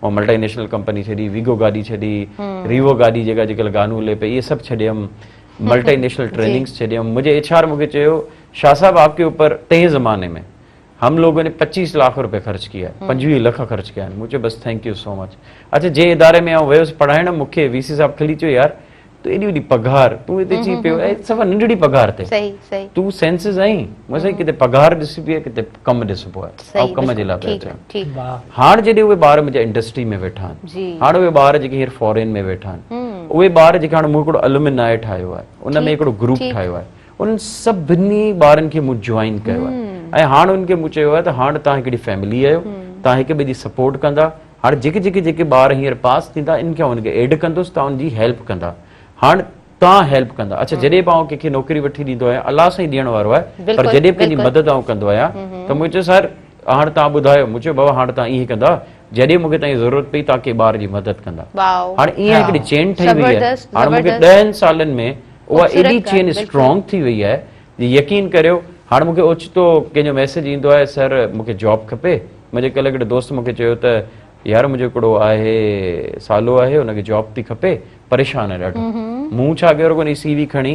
مان ملٽي نيشنل ڪمپني ڇڏي، ويگو گاڏي ڇڏي، ريوو گاڏي جيڪا اڄڪلهه گانو هلي پئي اهي سڀ ڇڏيم، ملٽي نيشنل ٽريننگس ڇڏيم. منهنجي ايڇ آر مون کي چيو شاهه صاحب آپ ڪي اوپر تنهن زماني ۾ هم لوگون ني پچيس لاک روپيه خرچ ڪيا هي، 25 لک خرچ ڪيا آهن. مون چيو بس thank you سو مچ. اڇا جنهن اداري ۾ آئون ويس پڙهائڻ مون کي وي سي صاحب کلي چيو يار تون ايڏي وڏي پگهار تون هتي اچي پيو ۽ صفا ننڍڙي پگهار تي صحيح صحيح تون سينسز آهين مون سائين ڪٿي پگهار ڏسبي آهي ڪٿي ڪم ڏسبو آهي آئون ڪم جي لاء پيو اچان هاڻ جڏهن اهي ٻار منهنجا انڊسٽري ۾ ويٺا آهن هاڻ اهي ٻار جيڪي هينئر فارين ۾ ويٺا آهن اهي ٻار جيڪي هاڻ مون هڪڙو الومنائي ٺاهيو آهي ان ۾ هڪڙو گروپ ٺاهيو آهي انهن سڀني ٻارن کي مون جوائن ڪيو آهي ۽ هاڻ انهن کي مون چيو آهي ته هاڻ توهان هڪڙي فيملي آهيو توهان هڪ ٻئي جي سپورٽ ڪندا هاڻ جيڪي جيڪي جيڪي ٻار هينئر پاس ٿيندا ان کي آئون ان کي ايڊ ڪندس ته ان جي هيلپ ڪندا هاڻ توهان هيلپ ڪندا اڇا جڏهن به آئون ڪنهن کي نوڪري وٺي ڏيندو آهيان الله سائين ڏيڻ وارو آهي پر جڏهن به ڪنهن جي مدد آئون ڪندو آهيان ته مون چيو سر هاڻ توهان ٻڌايو مون چيو بابا هاڻ توهان ائين ڪندا جڏهن مون کي توهان جي ضرورت پئي توهان ڪنهن ٻار جي مدد ڪندا هاڻ ائين هڪڙي چين ٺهي وئي آهي هاڻ مون کي ڏهن سالن ۾ اها ايڏي چين اسٽرانگ ٿي وئي آهي جي يقين ڪريو هاڻ مون کي اوچتو ڪنهن جو ميسيج ايندو آهي سر مون کي جاب کپي منهنجي ڪلهه هڪڙي دوست مون کي چيو ته يار منهنجو هڪڙو آهي سالو آهي ان کي جاب ٿي کپي پريشان آهي ڏاڍو مون ڇا ڪيو رڳو ان جي سي وي کڻي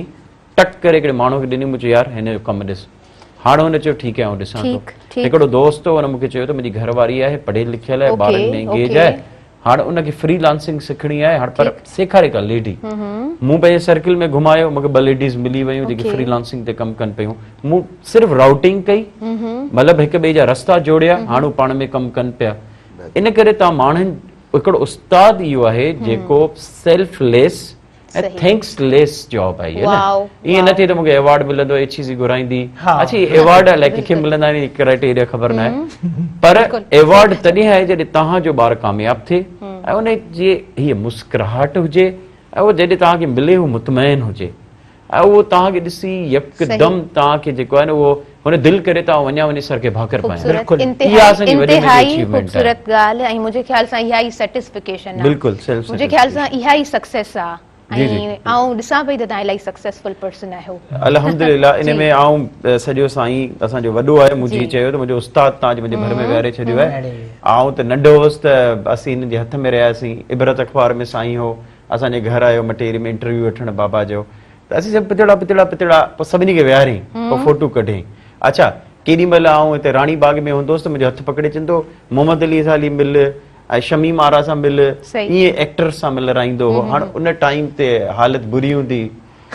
ٽڪ ڪري هڪڙي ماڻهو کي ڏني مون چيو يار هن جو ڪم ڏس هاڻ هن چيو ٺيڪ آهي آئون ڏسان ٿو هڪڙو دوست هو ان مون کي چيو ته منهنجي گهر واري آهي پڙهيل لکيل آهي ٻارن ۾ انگيج آهي هاڻ ان کي فري لانسنگ سکڻي آهي هاڻ پر سيکاري ڪا ليڊي مون پنهنجي سرڪل ۾ گهمايو مون کي ٻه ليڊيز ملي ويون جيڪي فري لانسنگ تي ڪم ڪن پيون مون صرف رائوٽنگ ڪئي مطلب هڪ ٻئي جا رستا جوڙيا هاڻ هو پاڻ ۾ ڪم ڪن پيا ان ڪري تان ماڻهن هڪڙو استاد اهو آهي جيڪو سيلف ليس ۽ thanks ليس جاب آهي نه ائين نه ٿئي ته مونکي ايوارڊ ملندو ايڇ اي سي گهرائيندي اڇا هي ايوارڊ الائي ڪنهن کي ملندا آهن ڪرائيٽيريا خبر نه آهي پر ايوارڊ تڏهن آهي جڏهن توهان جو ٻار ڪامياب ٿئي ۽ ان جي هي مسڪراهٽ هجي ۽ اهو جڏهن توهان کي ملي هو مطمئن هجي ۽ اهو توهان کي ڏسي يڪدم توهان کي جيڪو آهي نه اهو هن دل ڪري ته آئون وڃان وڃي سر کي ڀاڪر پايان. خوبصورت اها اسان جي وڏي ۾ وڏي انتهائي اچيومينٽ آهي. خوبصورت ڳالهه ۽ منهنجي خيال سان اها ئي سيٽسفڪيشن آهي. بلڪل سيلف منهنجي خيال سان سيٽسفڪيشن. اها ئي سڪسيس آهي جي جي ۽ آئون ڏسان پئي ته توهان الاهي سڪسيسفل پرسن آهيو. الحمدلله ان جي ۾ آئون سڄو سائين اسان جو وڏو آهي مون جي جيئن چيو ته منهنجو استاد توهان جي منهنجي ڀر ۾ ويهاري ڇڏيو آهي. آئون ته ننڍو هوس ته اسين هن جي هٿ ۾ رهياسين عبرت اخبار ۾ سائين هو اسان جي گهر آيو مٽيري ۾ انٽرويو وٺڻ بابا جو ته اسين سڀ پتڙا پتڙا پتڙا پوء سڀني کي ويهارين پوء فوٽو ڪڍين اڇا ڪيڏي مهل آئون هتي راڻي باغ ۾ هوندو هوس ته منهنجو هٿ پڪڙي چوندو محمد علي سان هلي مل ۽ شميم آرا سان مل ائين ايڪٽر سان ملرائيندو هو هاڻ ان ٽائيم تي حالت بري هوندي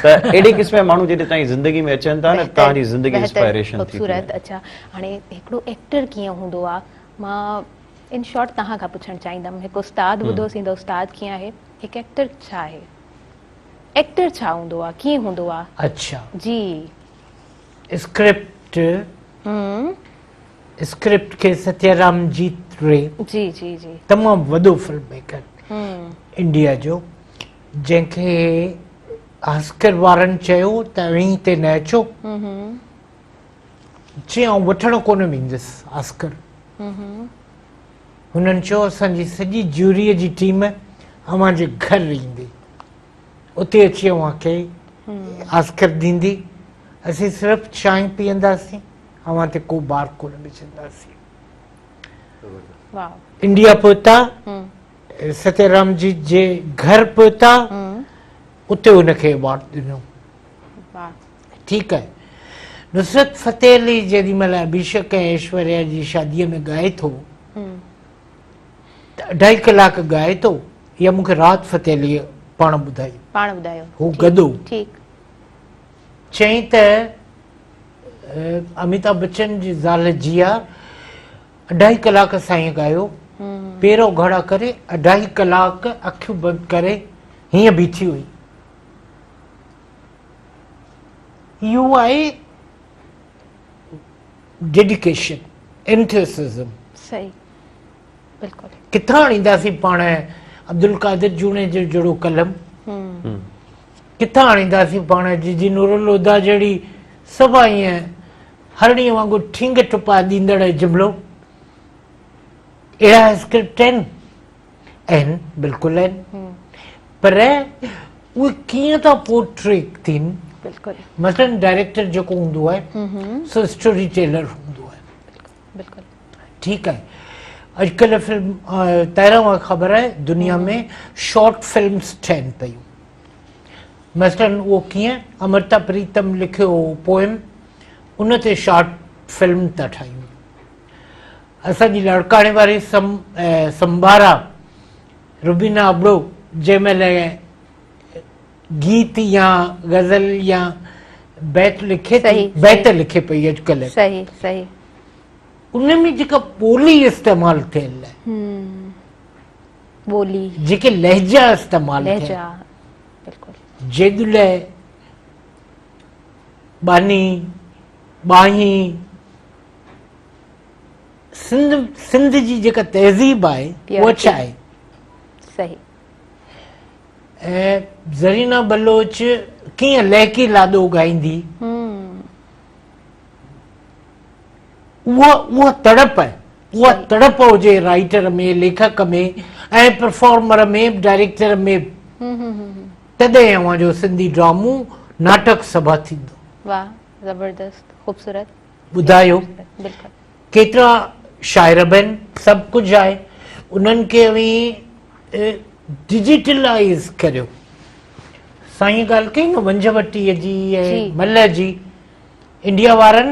ته اهڙي قسم جا ماڻهو جڏهن توهان جي زندگي ۾ اچن ٿا نه توهان جي زندگي انسپائريشن ٿي ٿي وڃي. اڇا هاڻي هڪڙو ايڪٽر ڪيئن هوندو آ مان ان شارٽ توهان کان پڇڻ چاهيندم هڪ استاد ٻڌوسين ته استاد ڪيئن آهي هڪ ايڪٽر ڇا آهي ايڪٽر ڇا هوندو آ ڪيئن هوندو آ. اڇا جي. اسڪرپٽ اسڪرپٽ کي ستيارام جيت ري جي جي جي تمام وڏو فلم ميڪر انڊيا جو جنهن کي آسڪر وارن چيو ته اوهين هتي نه اچو چي آئون وٺڻ ڪونه ويندس آسڪر هنن چيو اسان جي سڄي جيوريء جي ٽيم اوهان جي گهر ايندي، اتي اچي اوهان کي آسڪر ڏيندي، اسين صرف چانهه پيئنداسين، اوهان تي ڪو بار ڪونه وجهنداسين. انڊيا پهتا، ستيرام جي جي گهر پهتا، اتي هن کي ايوارڊ ڏنو. ٺيڪ آهي. نصرت فتح علي جيڏي مهل اڀيشڪ ۽ ايشوريا جي شاديء ۾ ڳائي ٿو ته اڍائي ڪلاڪ ڳائي ٿو، اها مون کي راحت فتح عليء پاڻ ٻڌائي. پاڻ ٻڌايو. هو گدو. ٺيڪ. چيائين ته اميتاڀ بچن جي زال جيا اڍائي ڪلاڪ سائين ڳايو، پير اگهاڙا ڪري اڍائي ڪلاڪ اکيون بند ڪري هيئن بيٺي هئي. اهو آهي ڊيڊيڪيشن، انٿيوسزم. صحيح بلڪل. ڪٿان آڻينداسين پاڻ عبدالقادر جوڻيجو جهڙو قلم، ڪٿان آڻينداسين پاڻ جي جي نورالهديٰ جهڙي صفا ائين هرڻيء وانگر ٺينگ ٽپا ڏيندڙ جملو. اهڙا اسڪرپٽ آهن؟ آهن، بلڪل آهن، پر اهي ڪيئن ٿا پورٽريٽ ٿين؟ بلڪل. مثلاً ڊائريڪٽر جيڪو هوندو آهي سو اسٽوري ٽيلر هوندو آهي. بلڪل. ٺيڪ آهي. اڄڪلهه فلم طاهره اوهان کي خبر آهي دنيا ۾ شارٽ فلمز ٺهن پيون. مثلاً اهو ڪيئن امرتا پريتم لکيو هو پوئم ان تي شارٽ فلم ٿا ٺاهيون. اسان جي لاڙڪاڻي واري سمبارا روبينا ابڙو جنهن مهل گيت يا غزل يا بيت لکي ٿي، بيت لکي پئي اڄڪلهه، صحيح صحيح، ان ۾ جيڪا ٻولي استعمال ٿيل آهي، ٻولي جيڪي لهجا استعمال ٿيل، لهجا بلڪل، جيڏ لئه ٻانهي ٻانهي سنڌ سنڌ جي جيڪا تهذيب آهي اها ڇا آهي؟ صحيح. ۽ زرينا بلوچ ڪيئن لهڪي لاڏو ڳائيندي؟ اها اها تڙپ آهي، اها تڙپ هجي رائيٽر ۾ ليکڪ ۾ ۽ پرفارمر ۾ ڊائريڪٽر ۾ تڏهن اوهان جو سنڌي ڊرامو ناٽڪ سڀا ٿيندو. واهه زبردست خوبصورت. ٻڌايو ڪيترا شاعر به آهن سڀ ڪجهه آهي انهن کي اوهين ڊجيٽلائيز ڪريو. سائين ڳالهه ڪئي نه ونجهه وٽيء جي ۽ ملهه جي انڊيا وارن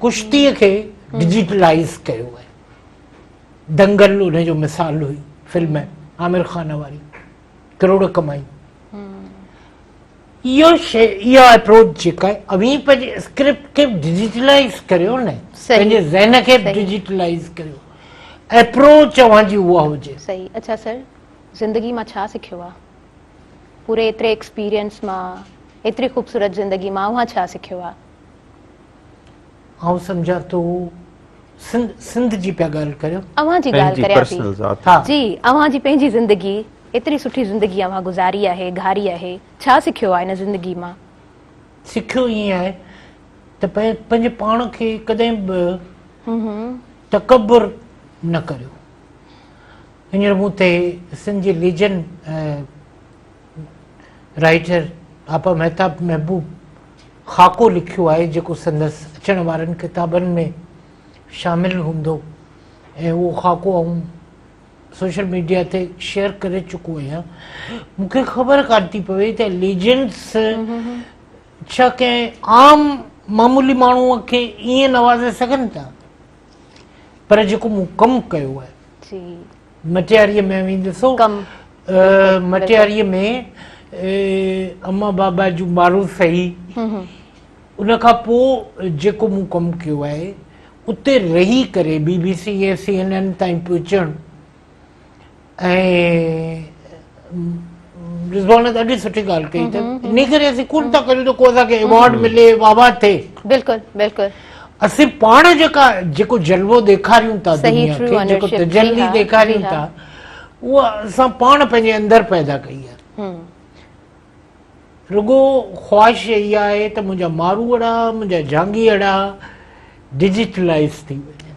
ڪشتيء کي ڊجيٽلائيز ڪيو آهي. دنگل ان جو مثال هئي فلم عامر خان واري ڪروڙ ڪمائي. اهو شيء اها اپروچ جيڪا آهي اوهين پنهنجي اسڪرپٽ کي به ڊجيٽلائيز ڪريو نه پنهنجي ذهن کي به ڊجيٽلائيز ڪريو. ايپروچ اوهان جي اها هجي. صحيح اڇا سر زندگي مان ڇا سکيو آ پوري ايتري ايڪسپيرينس مان ايتري خوبصورت زندگي مان اوهان ڇا سکيو آ؟ آئون سمجهان ٿو سنڌ سنڌ جي پيا ڳالهه ڪريو. اوهان جي ڳالهه پنهنجي ڪريان پرسنل پئي. ذات. ها. جي اوهان جي پنهنجي زندگي ايتري سٺي زندگي اوهان گذاري آهي گهاري آهي ڇا سکيو آ ان زندگي مان؟ سکيو ائين آهي ته پنهنجي پاڻ کي ڪڏهن به تڪبر نه ڪريو. هينئر مون تي سنڌ جي ليجنڊ رائيٽر آپا مهتاب محبوب خاڪو لکيو آهي جيڪو سندس اچڻ وارن ڪتابن ۾ شامل هوندو ۽ اهو خاڪو آئون سوشل ميڊيا تي شيئر ڪري چڪو آهيان. مون کي خبر ڪانه ٿي پوي ته ليجنڊس ڇا ڪنهن عام معمولي ماڻهوء کي ائين نوازي سگهن ٿا؟ پر جيڪو مون ڪم ڪيو آهي. مٽياريء ۾ اوهين ڏسو، مٽياريء ۾ اما بابا جون مارون سهي، ان کان پوء جيڪو مون ڪم ڪيو آهي، اتي رهي ڪري بي بي سي ۽ سي اين اين تائين پهچڻ ۽ رضوان ڏاڍي سٺي ڳالهه ڪئي ته انهي ڪري اسين ڪونه ٿا ڪريون ته ڪو اسان کي ايوارڊ ملي واهه واهه ٿئي. بلڪل بلڪل. اسين پاڻ جيڪا جيڪو جلوو ڏيکاريون ٿا دنيا کي جيڪو تجلي ڏيکاريون ٿا اها اسان پاڻ پنهنجي اندر پيدا ڪئي آهي. رڳو خواهش اها آهي ته منهنجا ماروئڙا منهنجا جهانگيئڙا ڊجيٽلائيز ٿي وڃن.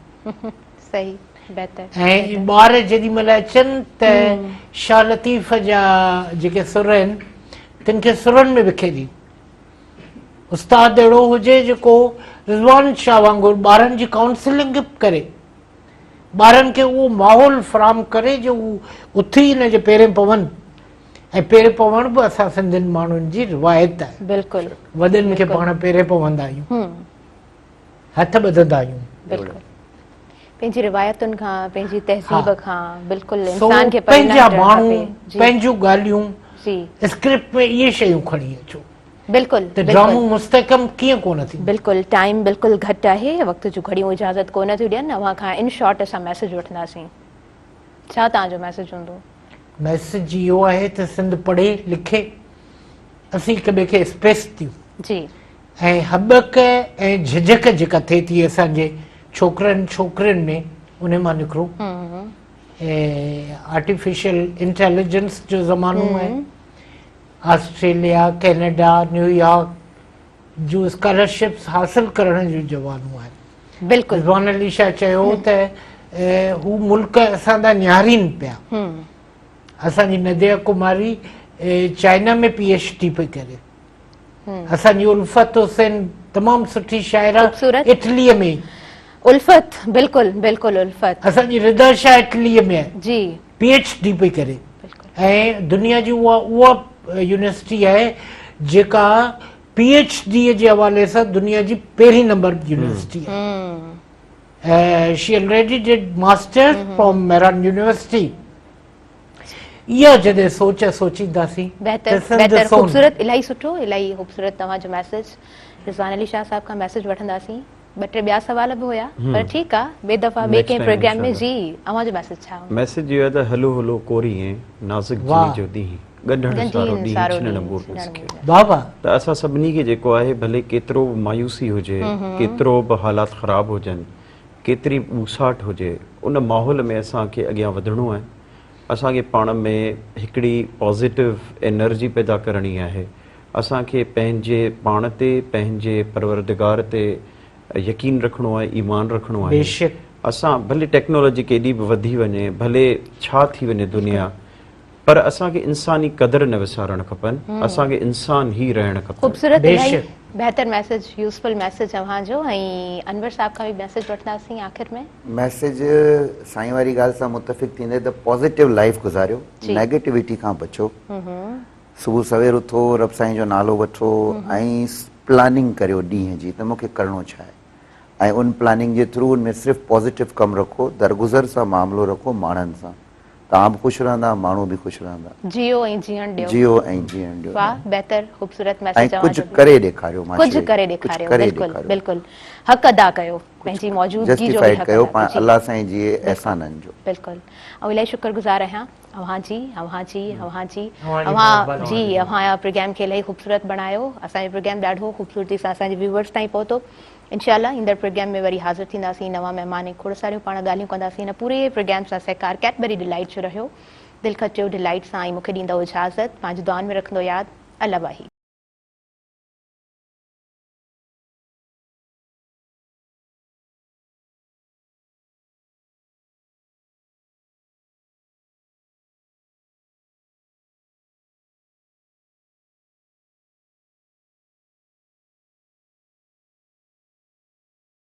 صحيح بهتر. ۽ ٻار جيڏي مهل اچن ته شاهه لطيف جا جيڪي سر آهن تن کي سرن ۾ وکيرين. استاد اهڙو هجي جيڪو رضوان شاهه وانگر ٻارن جي ڪائونسلنگ به ڪري، ٻارن کي اهو ماحول فراهم ڪري جو هو اٿي ان جي پيرين پون ۽ پير پوڻ به اسان سنڌين ماڻهن جي روايت آهي. بلڪل. وڏن کي پاڻ پيرين پوندا آهيون. هٿ ٻڌندا آهيون. بلڪل. پنهنجي روايتن کان پنهنجي تهذيب کان بلڪل انسان کي پري نه پنهنجا هٽڻ ماڻهو کپي. جي. پنهنجون ڳالهيون جي. اسڪرپٽ ۾ اهي شيون کڻي اچو. بلڪل ته بلڪل. ڊرامو مستحڪم ڪيئن ڪونه ٿيندو. بلڪل ٽائيم بلڪل گهٽ آهي وقت جون گهڙيون اجازت ڪونه ٿيون ڏين اوهان کان ان شارٽ اسان ميسيج وٺنداسين ڇا توهان جو ميسيج هوندو؟ ميسيج اهو آهي ته سنڌ پڙهي لکي اسين هڪ ٻئي کي اسپيس ڏيون. جي. ۽ هٻڪ ۽ جهجهڪ جيڪا ٿئي ٿي اسان جي ڇوڪرن ڇوڪرين ۾ انهي مان نڪرون. ۽ آرٽيفيشل انٽيليجنس جو زمانو آهي. آسٽريليا، ڪينيڊا، نيويارڪ جون اسڪالرشپس حاصل ڪرڻ جو زمانو آهي. بلڪل. رضوان علي شاهه چيو ته هو ملڪ اسان ڏانهن نهارين پيا. اسان جي Nadia Kumari China ۾ P H D پئي ڪري. اسان جي الفت حسين تمام سٺي شاعره اٽليء ۾. الفت بلڪل بلڪل الفت. اسان جي رضا شاهه اٽليء ۾ آهي. جي. پي ايڇ ڊي پئي ڪري ۽ دنيا جي اها اها يونيورسٽي آهي جيڪا پي ايڇ ڊي جي حوالي سان دنيا جي پهرين نمبر يونيورسٽي آهي. She already did masters from Mehran university. اها جڏهن سوچ سوچينداسين بهتر بهتر خوبصورت الاهي سٺو الاهي خوبصورت توهان جو ميسج رضوان علي شاهه صاحب کان ميسج وٺنداسين. ٻه ٽي ٻيا سوال به هيا پر ٺيڪ آ ٻي دفعا ٻي ڪنهن پروگرام ۾ جي اوهان جو ميسج ڇا هوندو؟ ميسج اهو آهي ته هلو هلو ڪوريئين نازڪ جني جو ڏينهن ڳنڍڻ سارو ڏينهن ڇنڻ مور نه سکيو. واھ واھ. ته اسان سڀني کي جيڪو آهي ڀلي ڪيترو به مايوسي هجي ڪيترو به حالات خراب هجن ڪيتري به ٻوساٽ هجي ان ماحول ۾ اسان کي اڳيان وڌڻو آهي اسان کي پاڻ ۾ هڪڙي پازيٽو انرجي پيدا ڪرڻي آهي اسان کي پنهنجي پاڻ تي پنهنجي پروردگار تي يقين رکڻو آهي ايمان رکڻو آهي بيشڪ. اسان ڀلي ٽيڪنالاجي ڪيڏي به وڌي وڃي ڀلي ڇا ٿي وڃي دنيا پر اسان کي انساني قدر نه وسارڻ کپن اسان کي انسان ئي رهڻ کپي. خوبصورت الاهي بيشڪ. بهتر ميسج يوزفل ميسج اوهان جو ۽ انور صاحب کان به ميسج وٺنداسين آخر ۾. ميسج سائين واري ڳالهه سان متفق ٿيندي ته پازيٽو لائيف گذاريو جي. نيگيٽوٽي کان بچو. صبح سوير اٿو، رب سائين جو نالو وٺو ۽ پلاننگ ڪريو ڏينهن جي ته مون کي ڪرڻو ڇا آهي ۽ ان پلاننگ جي ٿرو ان ۾ صرف پازيٽو ڪم رکو، درگذر سان معاملو رکو ماڻهن سان توهان به خوش رهندا ماڻهو به خوش رهندا. جيئو ۽ جيئڻ ڏيو. جيئو ۽ جيئڻ ڏيو. واه بهتر خوبصورت ميسيج اوهان جو. ۽ ڪجهه ڪري ڏيکاريو معاشري ڪجهه ڪري ڏيکاريو بلڪل بلڪل حق ادا ڪيو پنهنجي موجودگي جو به حق ڪيو پاڻ الله سائين جي احسانن جو. بلڪل آئون الاهي شڪر گذار آهيان اوهان جي اوهان جي اوهان جي اوهان جي اوهان پروگرام کي الاهي خوبصورت بڻايو اسان جو پروگرام ڏاڍو خوبصورتي سان اسان جي ويوورز تائين پهتو. انشاء الله ايندڙ پروگرام ۾ وري حاضر ٿينداسين نوان مهمان ۽ کوڙ ساريون پاڻ ڳالهيون ڪنداسين هن پوري پروگرام سان سهڪار ڪيڊبري ڊيلائيٽ جو رهيو دل کٽيو ڊيلائيٽ سان ۽ مونکي ڏيندؤ اجازت پنهنجي دعائن ۾ رکندو ياد الله باهي.